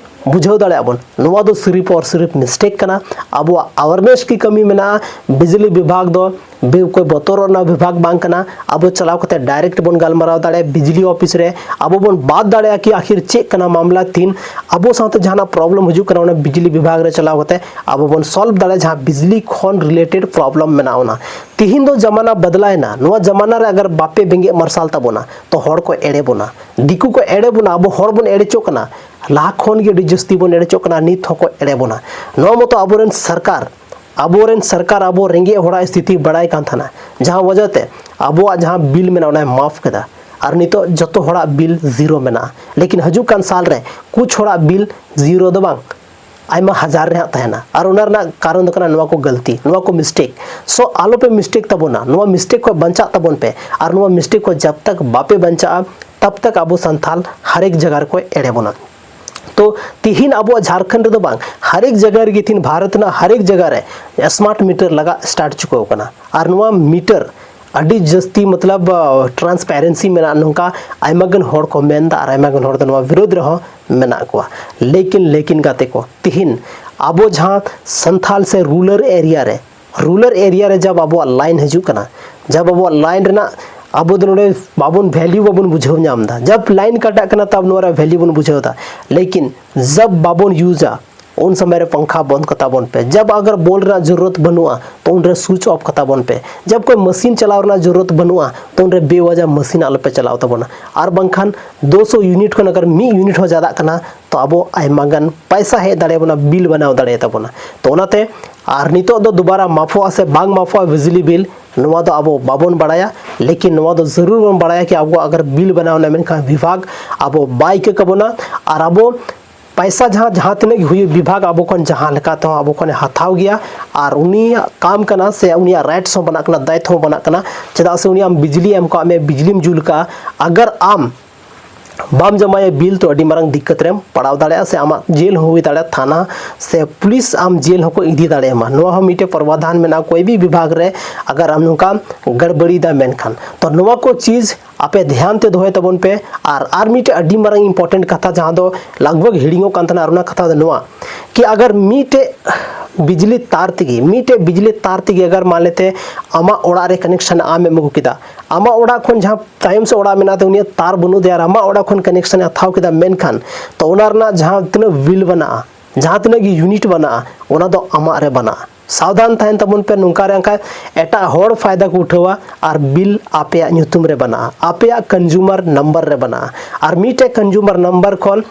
ᱵᱩᱡᱷᱟᱹᱣ ᱫᱟᱲᱮᱭᱟᱜ ᱵᱚᱱ, ᱱᱚᱣᱟ ᱫᱚ ᱥᱤᱨᱤᱯ ᱟᱨ ᱥᱤᱨᱤᱯ mistake ᱠᱟᱱᱟ᱾ ᱟᱵᱚᱣᱟᱜ awareness ᱠᱤ ᱠᱟᱹᱢᱤ ᱢᱮᱱᱟᱜᱼᱟ, ᱵᱤᱡᱽᱞᱤ ᱵᱤᱵᱷᱟᱜᱽ ᱫᱚ ᱵᱮ-, ᱚᱠᱚᱭ ᱵᱚᱛᱚᱨᱚᱜ ᱨᱮᱱᱟᱜ ᱵᱤᱵᱷᱟᱜᱽ ᱵᱟᱝ ᱠᱟᱱᱟ᱾ ᱟᱵᱚ ᱪᱟᱞᱟᱣ ᱠᱟᱛᱮ direct ᱵᱚᱱ ᱜᱟᱞᱢᱟᱨᱟᱣ ᱫᱟᱲᱮᱭᱟᱜᱼᱟ ᱵᱤᱡᱽᱞᱤ office ᱨᱮ, ᱟᱵᱚ ᱵᱚᱱ ᱵᱟᱛ ᱫᱟᱲᱮᱭᱟᱜᱼᱟ ᱠᱤ ᱟᱠᱷᱤᱨ ᱪᱮᱫ ᱠᱟᱱᱟ ᱢᱟᱢᱞᱟ ᱛᱤᱱ ᱟᱵᱚ ᱥᱟᱶᱛᱮ ᱡᱟᱦᱟᱱᱟᱜ problem ᱦᱤᱡᱩᱜ ᱠᱟᱱᱟ, ᱚᱱᱟ ᱵᱤᱡᱽᱞᱤ ᱵᱤᱵᱷᱟᱜᱽ ᱨᱮ ᱪᱟᱞᱟᱣ ᱠᱟᱛᱮ ᱟᱵᱚ ᱵᱚᱱ solve ᱫᱟᱲᱮᱭᱟᱜᱼᱟ, ᱡᱟᱦᱟᱸ ᱵᱤᱡᱽᱞᱤ ᱠᱷᱚᱱ related problem ᱢᱮᱱᱟᱜᱼᱟ ᱚᱱᱟ᱾ ᱛᱤᱦᱤᱧ ᱫᱚ ᱡᱟᱢᱟᱱᱟ ᱵᱟᱫᱞᱟᱭᱮᱱᱟ, ᱱᱚᱣᱟ ᱡᱟᱢᱟᱱᱟ ᱨᱮ ᱟᱜᱟᱨ ᱵᱟᱯᱮ ᱵᱮᱸᱜᱮᱫ ᱢᱟᱨᱥᱟᱞ ᱛᱟᱵᱚᱱᱟ ᱛᱚ ᱦᱚᱲ ᱠᱚ ᱮᱲᱮ ᱵᱚᱱᱟ, ᱫᱤᱠᱩ ᱠᱚ ᱮᱲᱮ ᱵᱚᱱᱟ, ᱟᱵᱚ ᱦᱚᱲ ᱵᱚᱱ ᱮᱲᱮ ᱦᱚᱪᱚᱜ ᱠᱟᱱᱟ᱾ ᱞᱟᱦᱟ ᱠᱷᱚᱱ ᱜᱮ ᱟᱹᱰᱤ ᱡᱟᱹᱥᱛᱤ ᱵᱚᱱ ᱮᱲᱮ ᱦᱚᱪᱚᱜ ᱠᱟᱱᱟ, ᱱᱤᱛ ᱦᱚᱸᱠᱚ ᱮᱲᱮ ᱵᱚᱱᱟ᱾ ᱱᱚᱣᱟ ᱢᱚᱛᱚ ᱟᱵᱚᱨᱮᱱ ᱥᱚᱨᱠᱟᱨ, ᱟᱵᱚᱨᱮᱱ ᱥᱚᱨᱠᱟᱨ ᱟᱵᱚ ᱨᱮᱸᱜᱮᱡ ᱦᱚᱲᱟᱜ ᱥᱛᱷᱤᱛᱤ ᱵᱟᱲᱟᱭ ᱠᱟᱱ ᱛᱟᱦᱮᱱᱟ, ᱡᱟᱦᱟᱸ ᱣᱟᱡᱟ ᱛᱮ ᱟᱵᱚᱣᱟᱜ ᱡᱟᱦᱟᱸ bill ᱢᱮᱱᱟᱜᱼᱟ ᱚᱱᱟᱭ ᱢᱟᱯ ᱠᱮᱫᱟ᱾ ᱟᱨ ᱱᱤᱛᱚᱜ ᱡᱚᱛᱚ ᱦᱚᱲᱟᱜ bill zero ᱢᱮᱱᱟᱜᱼᱟ, ᱞᱮᱠᱤᱱ ᱦᱤᱡᱩᱜ ᱠᱟᱱ ᱥᱟᱞ ᱨᱮ ᱠᱩᱪ ᱦᱚᱲᱟᱜ bill zero ᱫᱚ ᱵᱟᱝ, ᱟᱭᱢᱟ ᱦᱟᱡᱟᱨ ᱨᱮ ᱦᱟᱸᱜ ᱛᱟᱦᱮᱱᱟ᱾ ᱟᱨ ᱚᱱᱟ ᱨᱮᱱᱟᱜ ᱠᱟᱨᱚᱱ ᱫᱚ ᱠᱟᱱᱟ ᱱᱚᱣᱟ ᱠᱚ ᱜᱟᱹᱞᱛᱤ, ᱱᱚᱣᱟ ᱠᱚ mistake᱾ So ᱟᱞᱚᱯᱮ mistake ᱛᱟᱵᱚᱱᱟ, ᱱᱚᱣᱟ mistake ᱠᱷᱚᱱ ᱵᱟᱧᱪᱟᱜ ᱛᱟᱵᱚᱱ ᱯᱮ᱾ ᱟᱨ ᱱᱚᱣᱟ mistake ᱠᱷᱚᱱ ᱡᱟᱵ ᱛᱟᱠ ᱵᱟᱯᱮ ᱵᱟᱧᱪᱟᱜᱼᱟ, ᱛᱟᱵ ᱛᱟᱠ ᱟᱵᱚ ᱥᱟᱱᱛᱟᱞ ᱦᱟᱨᱮᱠ ᱡᱟᱭᱜᱟ ᱨᱮᱠᱚ ᱮᱲᱮ ᱵᱚᱱᱟ᱾ ᱛᱚ ᱛᱤᱦᱤᱧ ᱟᱵᱚᱣᱟᱜ ᱡᱷᱟᱲᱠᱷᱚᱸᱰ ᱨᱮᱫᱚ ᱵᱟᱝ, ᱦᱟᱨᱮᱠ ᱡᱟᱭᱜᱟ ᱨᱮᱜᱮ ᱛᱤᱦᱤᱧ ᱵᱷᱟᱨᱚᱛ ᱨᱮᱱᱟᱜ ᱦᱟᱨᱮᱠ ᱡᱟᱭᱜᱟ ᱨᱮ smart meter ᱞᱟᱜᱟᱜ start ᱪᱩᱠᱟᱹᱣ ᱠᱟᱱᱟ᱾ ᱟᱨ ᱱᱚᱣᱟ meter ᱟᱹᱰᱤ ᱡᱟᱹᱥᱛᱤ ᱢᱚᱛᱞᱚᱵ, ᱟ, transparency ᱢᱮᱱᱟᱜᱼᱟ, ᱱᱚᱝᱠᱟ ᱟᱭᱢᱟ ᱜᱟᱱ ᱦᱚᱲ ᱠᱚ ᱢᱮᱱᱫᱟ ᱟᱨ ᱟᱭᱢᱟ ᱜᱟᱱ ᱦᱚᱲ ᱫᱚ ᱱᱚᱣᱟ ᱵᱤᱨᱳᱫᱷ ᱨᱮᱦᱚᱸ ᱢᱮᱱᱟᱜ ᱠᱚᱣᱟ᱾ ᱞᱮᱠᱤᱱ, ᱞᱮᱠᱤᱱ ᱜᱟᱛᱮ ᱠᱚ, ᱛᱤᱦᱤᱧ ᱟᱵᱚ ᱡᱟᱦᱟᱸ ᱥᱟᱱᱛᱷᱟᱞ ᱥᱮ rural area ᱨᱮ, rural area ᱨᱮ ᱡᱟᱵ ᱟᱵᱚᱣᱟᱜ line ᱦᱤᱡᱩᱜ ᱠᱟᱱᱟ, ᱡᱟᱵ ᱟᱵᱚᱣᱟᱜ line ᱨᱮᱱᱟᱜ ᱟᱵᱚ ᱫᱚ ᱱᱚᱰᱮ ᱵᱟᱵᱚᱱ ᱵᱷᱮᱞᱭᱩ ᱵᱟᱵᱚᱱ ᱵᱩᱡᱷᱟᱹᱣ ᱧᱟᱢ ᱮᱫᱟ᱾ ᱡᱟᱵ ᱞᱟᱭᱤᱱ ᱠᱟᱴᱟᱜ ᱠᱟᱱᱟ, ᱛᱟᱵ ᱱᱚᱣᱟ ᱨᱮᱭᱟᱜ ᱵᱷᱮᱞᱭᱩ ᱵᱚᱱ ᱵᱩᱡᱷᱟᱹᱣ ᱮᱫᱟ᱾ ᱞᱮᱠᱤᱱ ᱡᱟᱵ ᱵᱟᱵᱚᱱ ᱤᱭᱩᱡᱟ, ᱩᱱ ᱥᱚᱢᱚᱭ ᱨᱮ ᱯᱟᱝᱠᱷᱟ ᱵᱚᱱᱫ ᱠᱟᱛᱟ ᱵᱚᱱ ᱯᱮ᱾ ᱡᱟᱵ ᱟᱜᱟᱨ ᱵᱚᱞ ᱨᱮᱱᱟᱜ ᱡᱚᱨᱩᱨᱚᱛ ᱵᱟᱹᱱᱩᱜᱼᱟ, ᱛᱚ ᱩᱱᱨᱮ ᱥᱩᱭᱤᱪ ᱚᱯᱷ ᱠᱟᱛᱟ ᱵᱚᱱ ᱯᱮ᱾ ᱡᱟᱵ ᱠᱳᱭ ᱢᱟᱥᱤᱱ ᱪᱟᱞᱟᱣ ᱨᱮᱱᱟᱜ ᱡᱚᱨᱩᱨᱚᱛ ᱵᱟᱹᱱᱩᱜᱼᱟ, ᱛᱚ ᱩᱱᱨᱮ ᱵᱮᱣᱟᱡᱟ ᱢᱟᱥᱤᱱ ᱟᱞᱚ ᱯᱮ ᱪᱟᱞᱟᱣ ᱛᱟᱵᱚᱱᱟ᱾ ᱟᱨ ᱵᱟᱝᱠᱷᱟᱱ ᱫᱩ ᱥᱚ ᱤᱭᱩᱱᱤᱴ ᱠᱷᱚᱱ ᱟᱜᱟᱨ ᱢᱤᱫ ᱤᱭᱩᱱᱤᱴ ᱦᱚᱸ ᱡᱟᱫᱟᱜ ᱠᱟᱱᱟ, ᱛᱚ ᱟᱵᱚ ᱟᱭᱢᱟ ᱜᱟᱱ ᱯᱟᱭᱥᱟ ᱦᱮᱡ ᱫᱟᱲᱮᱭᱟᱵᱚᱱᱟ, ᱵᱤᱞ ᱵᱮᱱᱟᱣ ᱫᱟᱲᱮᱭᱟᱛᱟᱵᱚᱱᱟ᱾ ᱛᱚ ᱚᱱᱟᱛᱮ ᱟᱨ ᱱᱤᱛᱚᱜ ᱫᱚ ᱫᱩᱵᱟᱨᱟ ᱢᱟᱯᱚᱜᱼᱟ ᱥᱮ ᱵᱟᱝ ᱢᱟᱯᱚᱜᱼᱟ ᱵᱤᱡᱽᱞᱤ ᱵᱤᱞ, ᱱᱚᱣᱟ ᱫᱚ ᱟᱵᱚ ᱵᱟᱵᱚᱱ ᱵᱟᱲᱟᱭᱟ᱾ ᱞᱮᱠᱤᱱ ᱱᱚᱣᱟ ᱫᱚ ᱡᱟᱹᱨᱩᱲ ᱵᱚᱱ ᱵᱟᱲᱟᱭᱟ ᱠᱤ ᱟᱵᱚ ᱟᱜᱟᱨ ᱵᱤᱞ ᱵᱮᱱᱟᱣ ᱮᱱᱟ, ᱢᱮᱱᱠᱷᱟᱱ ᱵᱤᱵᱷᱟᱜᱽ ᱟᱵᱚ ᱵᱟᱭ ᱤᱠᱟᱹ ᱠᱟᱵᱚᱱᱟ᱾ ᱟᱨ ᱟᱵᱚ ᱯᱟᱭᱥᱟ ᱡᱟᱦᱟᱸ, ᱡᱟᱦᱟᱸ ᱛᱤᱱᱟᱹᱜ ᱜᱮ ᱦᱩᱭᱩᱜ, ᱵᱤᱵᱷᱟᱜᱽ ᱟᱵᱚ ᱠᱷᱚᱱ ᱡᱟᱦᱟᱸ ᱞᱮᱠᱟ ᱛᱮᱦᱚᱸ ᱟᱵᱚ ᱠᱷᱚᱱᱮ ᱦᱟᱛᱟᱣ ᱜᱮᱭᱟ᱾ ᱟᱨ ᱩᱱᱤᱭᱟᱜ ᱠᱟᱢ ᱠᱟᱱᱟ ᱥᱮ ᱩᱱᱤᱭᱟᱜ ᱨᱟᱭᱤᱴᱥ ᱦᱚᱸ ᱵᱮᱱᱟᱜ ᱠᱟᱱᱟ, ᱫᱟᱭᱤᱛᱛᱚ ᱦᱚᱸ ᱵᱮᱱᱟᱜ ᱠᱟᱱᱟ᱾ ᱪᱮᱫᱟᱜ ᱥᱮ ᱩᱱᱤ ᱟᱢ ᱵᱤᱡᱽᱞᱤ ᱮᱢ ᱠᱟᱜ ᱢᱮ, ᱵᱤᱡᱽᱞᱤᱢ ᱡᱩᱞ ᱠᱟᱜᱼᱟ, ᱟᱜᱟᱨ ᱟᱢ ᱵᱟᱢ ᱡᱚᱢᱟᱭᱟ ᱵᱤᱞ, ᱛᱚ ᱟᱹᱰᱤ ᱢᱟᱨᱟᱝ ᱫᱤᱠᱠᱟᱛ ᱨᱮᱢ ᱯᱟᱲᱟᱣ ᱫᱟᱲᱮᱭᱟᱜᱼᱟ, ᱥᱮ ᱟᱢᱟᱜ ᱡᱮᱞ ᱦᱚᱸ ᱦᱩᱭ ᱫᱟᱲᱮᱭᱟᱜᱼᱟ, ᱛᱷᱟᱱᱟ ᱥᱮ ᱯᱩᱞᱤᱥ ᱟᱢ ᱡᱮᱞ ᱦᱚᱸᱠᱚ ᱤᱫᱤ ᱫᱟᱲᱮᱭᱟᱢᱟ᱾ ᱱᱚᱣᱟ ᱦᱚᱸ ᱢᱤᱫᱴᱮᱡ ᱯᱨᱚᱵᱷᱟᱫᱷᱟᱱ ᱢᱮᱱᱟᱜᱼᱟ, ᱠᱚᱭ ᱵᱷᱤ ᱵᱤᱵᱷᱟᱜᱽ ᱨᱮ ᱟᱜᱟᱨ ᱟᱢ ᱱᱚᱝᱠᱟᱢ ᱜᱟᱲᱵᱟᱲᱤᱭᱮᱫᱟ ᱢᱮᱱᱠᱷᱟᱱ᱾ ᱛᱚ ᱱᱚᱣᱟ ᱠᱚ ᱪᱤᱡᱽ ᱟᱯᱮ ᱫᱷᱮᱭᱟᱱ ᱛᱮ ᱫᱚᱦᱚᱭ ᱛᱟᱵᱚᱱ ᱯᱮ᱾ ᱟᱨ, ᱟᱨ ᱢᱤᱫᱴᱮᱡ ᱟᱹᱰᱤ ᱢᱟᱨᱟᱝ ᱤᱢᱯᱚᱨᱴᱮᱱᱴ ᱠᱟᱛᱷᱟ, ᱡᱟᱦᱟᱸ ᱫᱚ ᱞᱟᱜᱽ ᱵᱷᱟᱜᱽ ᱦᱤᱲᱤᱧᱚᱜ ᱠᱟᱱ ᱛᱟᱦᱮᱱᱟ, ᱟᱨ ᱚᱱᱟ ᱠᱟᱛᱷᱟ ᱫᱚ ᱱᱚᱣᱟ ᱠᱤ ᱟᱜᱟᱨ ᱢᱤᱫᱴᱮᱡ ᱵᱤᱡᱽᱞᱤ ᱛᱟᱨ ᱛᱮᱜᱮ, ᱢᱤᱫᱴᱮᱡ ᱵᱤᱡᱽᱞᱤ ᱛᱟᱨ ᱛᱮᱜᱮ ᱟᱜᱟᱨ ᱢᱟᱱ ᱞᱮᱛᱮ ᱟᱢᱟᱜ ᱚᱲᱟᱜ ᱨᱮ ᱠᱟᱱᱮᱠᱥᱚᱱ ᱟᱢ ᱮᱢ ᱟᱹᱜᱩ ᱠᱮᱫᱟ, ᱟᱢᱟᱜ ᱚᱲᱟᱜ ᱠᱷᱚᱱ ᱡᱟᱦᱟᱸ ᱛᱟᱭᱚᱢ ᱥᱮ ᱚᱲᱟᱜ ᱢᱮᱱᱟᱜ ᱛᱮ ᱩᱱᱤᱭᱟᱜ ᱛᱟᱨ ᱵᱟᱹᱱᱩᱜ ᱛᱟᱭᱟ ᱟᱨ ᱟᱢᱟᱜ ᱚᱲᱟᱜ ᱠᱷᱚᱱ ᱠᱟᱱᱮᱠᱥᱚᱱ ᱮ ᱦᱟᱛᱟᱣ ᱠᱮᱫᱟ, ᱢᱮᱱᱠᱷᱟᱱ ᱛᱚ ᱚᱱᱟ ᱨᱮᱱᱟᱜ ᱡᱟᱦᱟᱸ ᱛᱤᱱᱟᱹᱜ ᱵᱤᱞ ᱵᱮᱱᱟᱜᱼᱟ, ᱡᱟᱦᱟᱸ ᱛᱤᱱᱟᱹᱜ ᱜᱮ ᱤᱭᱩᱱᱤᱴ ᱵᱮᱱᱟᱜᱼᱟ, ᱚᱱᱟ ᱫᱚ ᱟᱢᱟᱜ ᱨᱮ ᱵᱮᱱᱟᱜᱼᱟ᱾ ᱥᱟᱵᱫᱷᱟᱱ ᱛᱟᱦᱮᱱ ᱛᱟᱵᱚᱱ ᱯᱮ, ᱱᱚᱝᱠᱟ ᱨᱮ ᱮᱱᱠᱷᱟᱱ ᱮᱴᱟᱜ ᱦᱚᱲ ᱯᱷᱟᱭᱫᱟ ᱠᱚ ᱩᱴᱷᱟᱹᱣᱟ ᱟᱨ ᱵᱤᱞ ᱟᱯᱮᱭᱟᱜ ᱧᱩᱛᱩᱢ ᱨᱮ ᱵᱮᱱᱟᱜᱼᱟ, ᱟᱯᱮᱭᱟᱜ ᱠᱚᱱᱡᱩᱢᱟᱨ ᱱᱟᱢᱵᱟᱨ ᱨᱮ ᱵᱮᱱᱟᱜᱼᱟ᱾ ᱟᱨ ᱢᱤᱫᱴᱮᱡ ᱠᱚᱱᱡᱩᱢᱟᱨ ᱱᱟᱢᱵᱟᱨ ᱠᱷᱚᱱ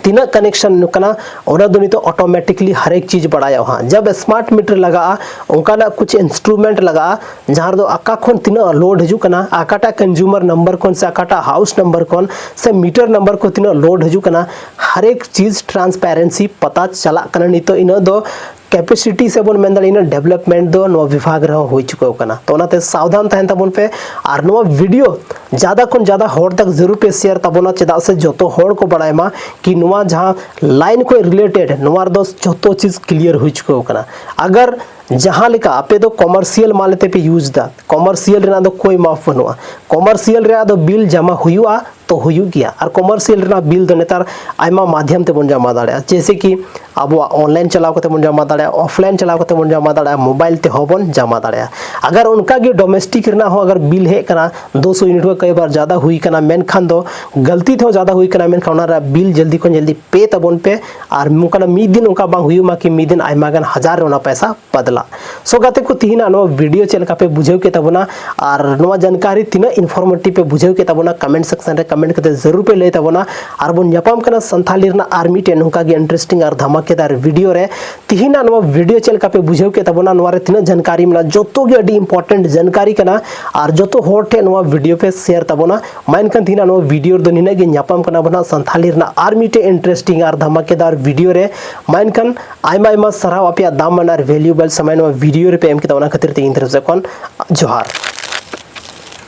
ᱛᱤᱱᱟᱹᱜ ᱠᱟᱱᱮᱠᱥᱚᱱ ᱠᱟᱱᱟ, ᱚᱱᱟ ᱫᱚ ᱱᱤᱛᱚᱜ ᱚᱴᱳᱢᱮᱴᱤᱠᱞᱤ ᱦᱟᱨᱮᱠ ᱪᱤᱡᱽ ᱵᱟᱲᱟᱭᱚᱜᱼᱟ ᱦᱟᱸᱜ᱾ ᱡᱟᱵ ᱥᱢᱟᱨᱴ ᱢᱤᱴᱟᱨ ᱞᱟᱜᱟᱜᱼᱟ, ᱚᱱᱠᱟᱱᱟᱜ ᱠᱩᱪ ᱤᱱᱥᱴᱨᱩᱢᱮᱱᱴ ᱞᱟᱜᱟᱜᱼᱟ, ᱡᱟᱦᱟᱸ ᱨᱮᱫᱚ ᱚᱠᱟ ᱠᱷᱚᱱ ᱛᱤᱱᱟᱹᱜ ᱞᱳᱰ ᱦᱤᱡᱩᱜ ᱠᱟᱱᱟ, ᱚᱠᱟᱴᱟᱜ ᱠᱚᱱᱡᱩᱢᱟᱨ ᱱᱟᱢᱵᱟᱨ ᱠᱷᱚᱱ ᱥᱮ ᱚᱠᱟᱴᱟᱜ ᱦᱟᱣᱩᱥ ᱱᱟᱢᱵᱟᱨ ᱠᱷᱚᱱ ᱥᱮ ᱢᱤᱴᱟᱨ ᱱᱟᱢᱵᱟᱨ ᱠᱷᱚᱱ ᱛᱤᱱᱟᱹᱜ ᱞᱳᱰ ᱦᱤᱡᱩᱜ ᱠᱟᱱᱟ, ᱦᱟᱨᱮᱠ ᱪᱤᱡᱽ ᱴᱨᱟᱱᱥᱯᱮᱨᱮᱱᱥᱤ ᱯᱟᱛᱟ ᱪᱟᱞᱟᱜ ᱠᱟᱱᱟ᱾ ᱱᱤᱛᱚᱜ ᱤᱱᱟᱹᱜ ᱫᱚ ᱠᱮᱯᱮᱥᱤᱴᱤ ᱥᱮ ᱵᱚᱱ ᱢᱮᱱ ᱫᱟᱲᱮᱭᱟᱜᱼᱟ, ᱤᱱᱟᱹᱜ ᱰᱮᱵᱷᱞᱚᱯᱢᱮᱱᱴ ᱫᱚ ᱱᱚᱣᱟ ᱵᱤᱵᱷᱟᱜᱽ ᱨᱮᱦᱚᱸ ᱦᱩᱭ ᱪᱩᱠᱟᱹᱣ ᱠᱟᱱᱟ᱾ ᱛᱚ ᱚᱱᱟᱛᱮ ᱥᱟᱵᱫᱷᱟᱱ ᱛᱟᱦᱮᱱ ᱛᱟᱵᱚᱱ ᱯᱮ᱾ ᱟᱨ ᱱᱚᱣᱟ ᱵᱷᱤᱰᱤᱭᱳ ᱡᱟᱫᱟ ᱠᱷᱚᱱ ᱡᱟᱫᱟ ᱦᱚᱲ ᱛᱟᱠ ᱡᱟᱹᱨᱩᱲ ᱯᱮ ᱥᱮᱭᱟᱨ ᱛᱟᱵᱚᱱᱟ, ᱪᱮᱫᱟᱜ ᱥᱮ ᱡᱚᱛᱚ ᱦᱚᱲ ᱠᱚ ᱵᱟᱲᱟᱭ ᱢᱟ ᱠᱤ ᱱᱚᱣᱟ ᱡᱟᱦᱟᱸ ᱞᱟᱭᱤᱱ ᱠᱷᱚᱱ ᱨᱤᱞᱮᱴᱮᱰ, ᱱᱚᱣᱟ ᱨᱮᱫᱚ ᱡᱚᱛᱚ ᱪᱤᱡᱽ ᱠᱞᱤᱭᱟᱨ ᱦᱩᱭ ᱪᱩᱠᱟᱹᱣ ᱠᱟᱱᱟ᱾ ᱟᱜᱟᱨ ᱡᱟᱦᱟᱸ ᱞᱮᱠᱟ ᱟᱯᱮ ᱫᱚ ᱠᱚᱢᱟᱨᱥᱤᱭᱟᱞ ᱢᱟᱞ ᱛᱮᱯᱮ ᱤᱭᱩᱡᱽ ᱮᱫᱟ, ᱠᱚᱢᱟᱨᱥᱤᱭᱟᱞ ᱨᱮᱱᱟᱜ ᱫᱚ ᱠᱳᱭ ᱢᱟᱯ ᱵᱟᱹᱱᱩᱜᱼᱟ᱾ ᱠᱚᱢᱟᱨᱥᱤᱭᱟᱞ ᱨᱮᱭᱟᱜ ᱫᱚ ᱵᱤᱞ ᱡᱟᱢᱟ ᱦᱩᱭᱩᱜᱼᱟ, ᱛᱚ ᱦᱩᱭᱩᱜ ᱜᱮᱭᱟ᱾ ᱟᱨ ᱠᱚᱢᱟᱨᱥᱤᱭᱟᱞ ᱨᱮᱱᱟᱜ ᱵᱤᱞ ᱫᱚ ᱱᱮᱛᱟᱨ ᱟᱭᱢᱟ ᱢᱟᱫᱷᱭᱚᱢ ᱛᱮᱵᱚᱱ ᱡᱚᱢᱟ ᱫᱟᱲᱮᱭᱟᱜᱼᱟ, ᱡᱮᱭᱥᱮ ᱠᱤ ᱟᱵᱚᱣᱟᱜ ᱚᱱᱞᱟᱭᱤᱱ ᱪᱟᱞᱟᱣ ᱠᱟᱛᱮ ᱵᱚᱱ ᱡᱚᱢᱟ ᱫᱟᱲᱮᱭᱟᱜᱼᱟ, ᱚᱯᱷᱞᱟᱭᱤᱱ ᱪᱟᱞᱟᱣ ᱠᱟᱛᱮ ᱵᱚᱱ ᱡᱚᱢᱟ ᱫᱟᱲᱮᱭᱟᱜᱼᱟ, ᱢᱳᱵᱟᱭᱤᱞ ᱛᱮᱦᱚᱸ ᱵᱚᱱ ᱡᱚᱢᱟ ᱫᱟᱲᱮᱭᱟᱜᱼᱟ᱾ ᱟᱜᱟᱨ ᱚᱱᱠᱟ ᱜᱮ ᱰᱚᱢᱮᱥᱴᱤᱠ ᱨᱮᱱᱟᱜ ᱦᱚᱸ ᱟᱜᱟᱨ ᱵᱤᱞ ᱦᱮᱡ ᱠᱟᱱᱟ, ᱫᱩ ᱥᱚ ᱤᱭᱩᱱᱤᱴ ᱠᱷᱚᱱ ᱠᱟᱹᱭ ᱵᱟᱨ ᱡᱟᱫᱟ ᱦᱩᱭ ᱠᱟᱱᱟ, ᱢᱮᱱᱠᱷᱟᱱ ᱫᱚ ᱜᱟᱹᱞᱛᱤ ᱛᱮᱦᱚᱸ ᱡᱟᱫᱟ ᱦᱩᱭ ᱠᱟᱱᱟ, ᱢᱮᱱᱠᱷᱟᱱ ᱚᱱᱟ ᱨᱮᱭᱟᱜ ᱵᱤᱞ ᱡᱚᱞᱫᱤ ᱠᱷᱚᱱ ᱡᱚᱞᱫᱤ ᱯᱮ ᱛᱟᱵᱚᱱ ᱯᱮ᱾ ᱟᱨ ᱱᱚᱝᱠᱟᱱᱟᱜ ᱢᱤᱫ ᱫᱤᱱ ᱚᱱᱠᱟ ᱵᱟᱝ ᱦᱩᱭᱩᱜ ᱢᱟ ᱠᱤ ᱢᱤᱫ ᱫᱤᱱ ᱟᱭᱢᱟ ᱜᱟᱱ ᱦᱟᱡᱟᱨ ᱨᱮ ᱚᱱᱟ ᱯᱚᱭᱥᱟ ᱵᱟᱫᱞᱟ᱾ ᱥᱚ ᱜᱟᱛᱮ ᱠᱚ, ᱛᱤᱦᱤᱧᱟᱜ ᱱᱚᱣᱟ ᱵᱷᱤᱰᱤᱭᱳ ᱪᱮᱫ ᱞᱮᱠᱟ ᱯᱮ ᱵᱩᱡᱷᱟᱹᱣ ᱠᱮᱫ ᱛᱟᱵᱚᱱᱟ ᱟᱨ ᱱᱚᱣᱟ ᱡᱟᱱᱠᱟᱨᱤ ᱛᱤᱱᱟᱹᱜ ᱤᱱᱯᱷᱚᱨᱢᱮᱴᱤᱵᱷ ᱯᱮ ᱵᱩᱡᱷᱟᱹᱣ ᱠᱮᱫ ᱛᱟᱵᱚᱱᱟ, ᱠᱚᱢᱮᱱᱴ ᱥᱮᱠᱥᱚᱱ ᱨᱮ ᱠᱚᱢᱮᱱᱴ ᱠᱟᱛᱮ ᱡᱟᱹᱨᱩᱲ ᱯᱮ ᱞᱟᱹᱭ ᱛᱟᱵᱚᱱᱟ᱾ ᱟᱨ ᱵᱚᱱ ᱧᱟᱯᱟᱢ ᱠᱟᱱᱟ ᱥᱟᱱᱛᱷᱟᱞᱤ ᱨᱮᱱᱟᱜ ᱟᱨ ᱢᱤᱫᱴᱮᱱ ᱱᱚᱝᱠᱟ ᱜᱮ ᱤᱱᱴᱟᱨᱮᱥᱴᱤᱝ ᱟᱨ ᱫᱷᱟᱢᱟᱠᱮᱫᱟᱨ ᱵᱷᱤᱰᱤᱭᱳ ᱨᱮ᱾ ᱛᱤᱦᱤᱧᱟᱜ ᱱᱚᱣᱟ ᱵᱷᱤᱰᱤᱭᱳ ᱪᱮᱫ ᱞᱮᱠᱟ ᱯᱮ ᱵᱩᱡᱷᱟᱹᱣ ᱠᱮᱫ ᱛᱟᱵᱚᱱᱟ, ᱱᱚᱣᱟ ᱨᱮ ᱛᱤᱱᱟᱹᱜ ᱡᱟᱱᱠᱟᱨᱤ ᱢᱮᱱᱟᱜᱼᱟ, ᱡᱚᱛᱚ ᱜᱮ ᱟᱹᱰᱤ ᱤᱢᱯᱚᱨᱴᱮᱱᱴ ᱡᱟᱱᱠᱟᱨᱤ ᱠᱟᱱᱟ᱾ ᱟᱨ ᱡᱚᱛᱚ ᱦᱚᱲ ᱴᱷᱮᱱ ᱱᱚᱣᱟ ᱵᱷᱤᱰᱤᱭᱳ ᱯᱮ ᱥᱮᱭᱟᱨ ᱛᱟᱵᱚᱱᱟ᱾ ᱢᱟ ᱮᱱᱠᱷᱟᱱ ᱛᱤᱦᱤᱧᱟᱜ ᱱᱚᱣᱟ ᱵᱷᱤᱰᱤᱭᱳ ᱨᱮᱫᱚ ᱱᱤᱱᱟᱹᱜ ᱜᱮ᱾ ᱧᱟᱯᱟᱢ ᱠᱟᱱᱟ ᱵᱚᱱ ᱦᱟᱸᱜ ᱥᱟᱱᱛᱷᱟᱞᱤ ᱨᱮᱱᱟᱜ ᱟᱨ ᱢᱤᱫᱴᱮᱱ ᱤᱱᱴᱟᱨᱮᱥᱴᱤᱝ ᱟᱨ ᱫᱷᱟᱢᱟᱠᱮᱫᱟᱨ ᱵᱷᱤᱰᱤᱭᱳ ᱨᱮ᱾ ᱢᱟ ᱮᱱᱠᱷᱟᱱ ᱟᱭᱢᱟ ᱟᱭᱢᱟ ᱥᱟᱨᱦᱟᱣ ᱟᱯᱮᱭᱟᱜ ᱫᱟᱢᱟᱱ ᱟᱨ ᱵᱷᱮᱞᱩᱭᱮᱵᱚᱞ ᱥᱚᱢᱚᱭ ᱱᱚᱣᱟ ᱵᱷᱤᱰᱤᱭᱳ ᱨᱮᱯᱮ ᱮᱢ ᱠᱮᱫᱟ, ᱚᱱᱟ ᱠᱷᱟᱹᱛᱤᱨ ᱛᱮ ᱤᱧ ᱛᱚᱨᱚᱯ ᱥᱮᱫ ᱠᱷᱚᱱ ᱡᱚᱦᱟᱨ᱾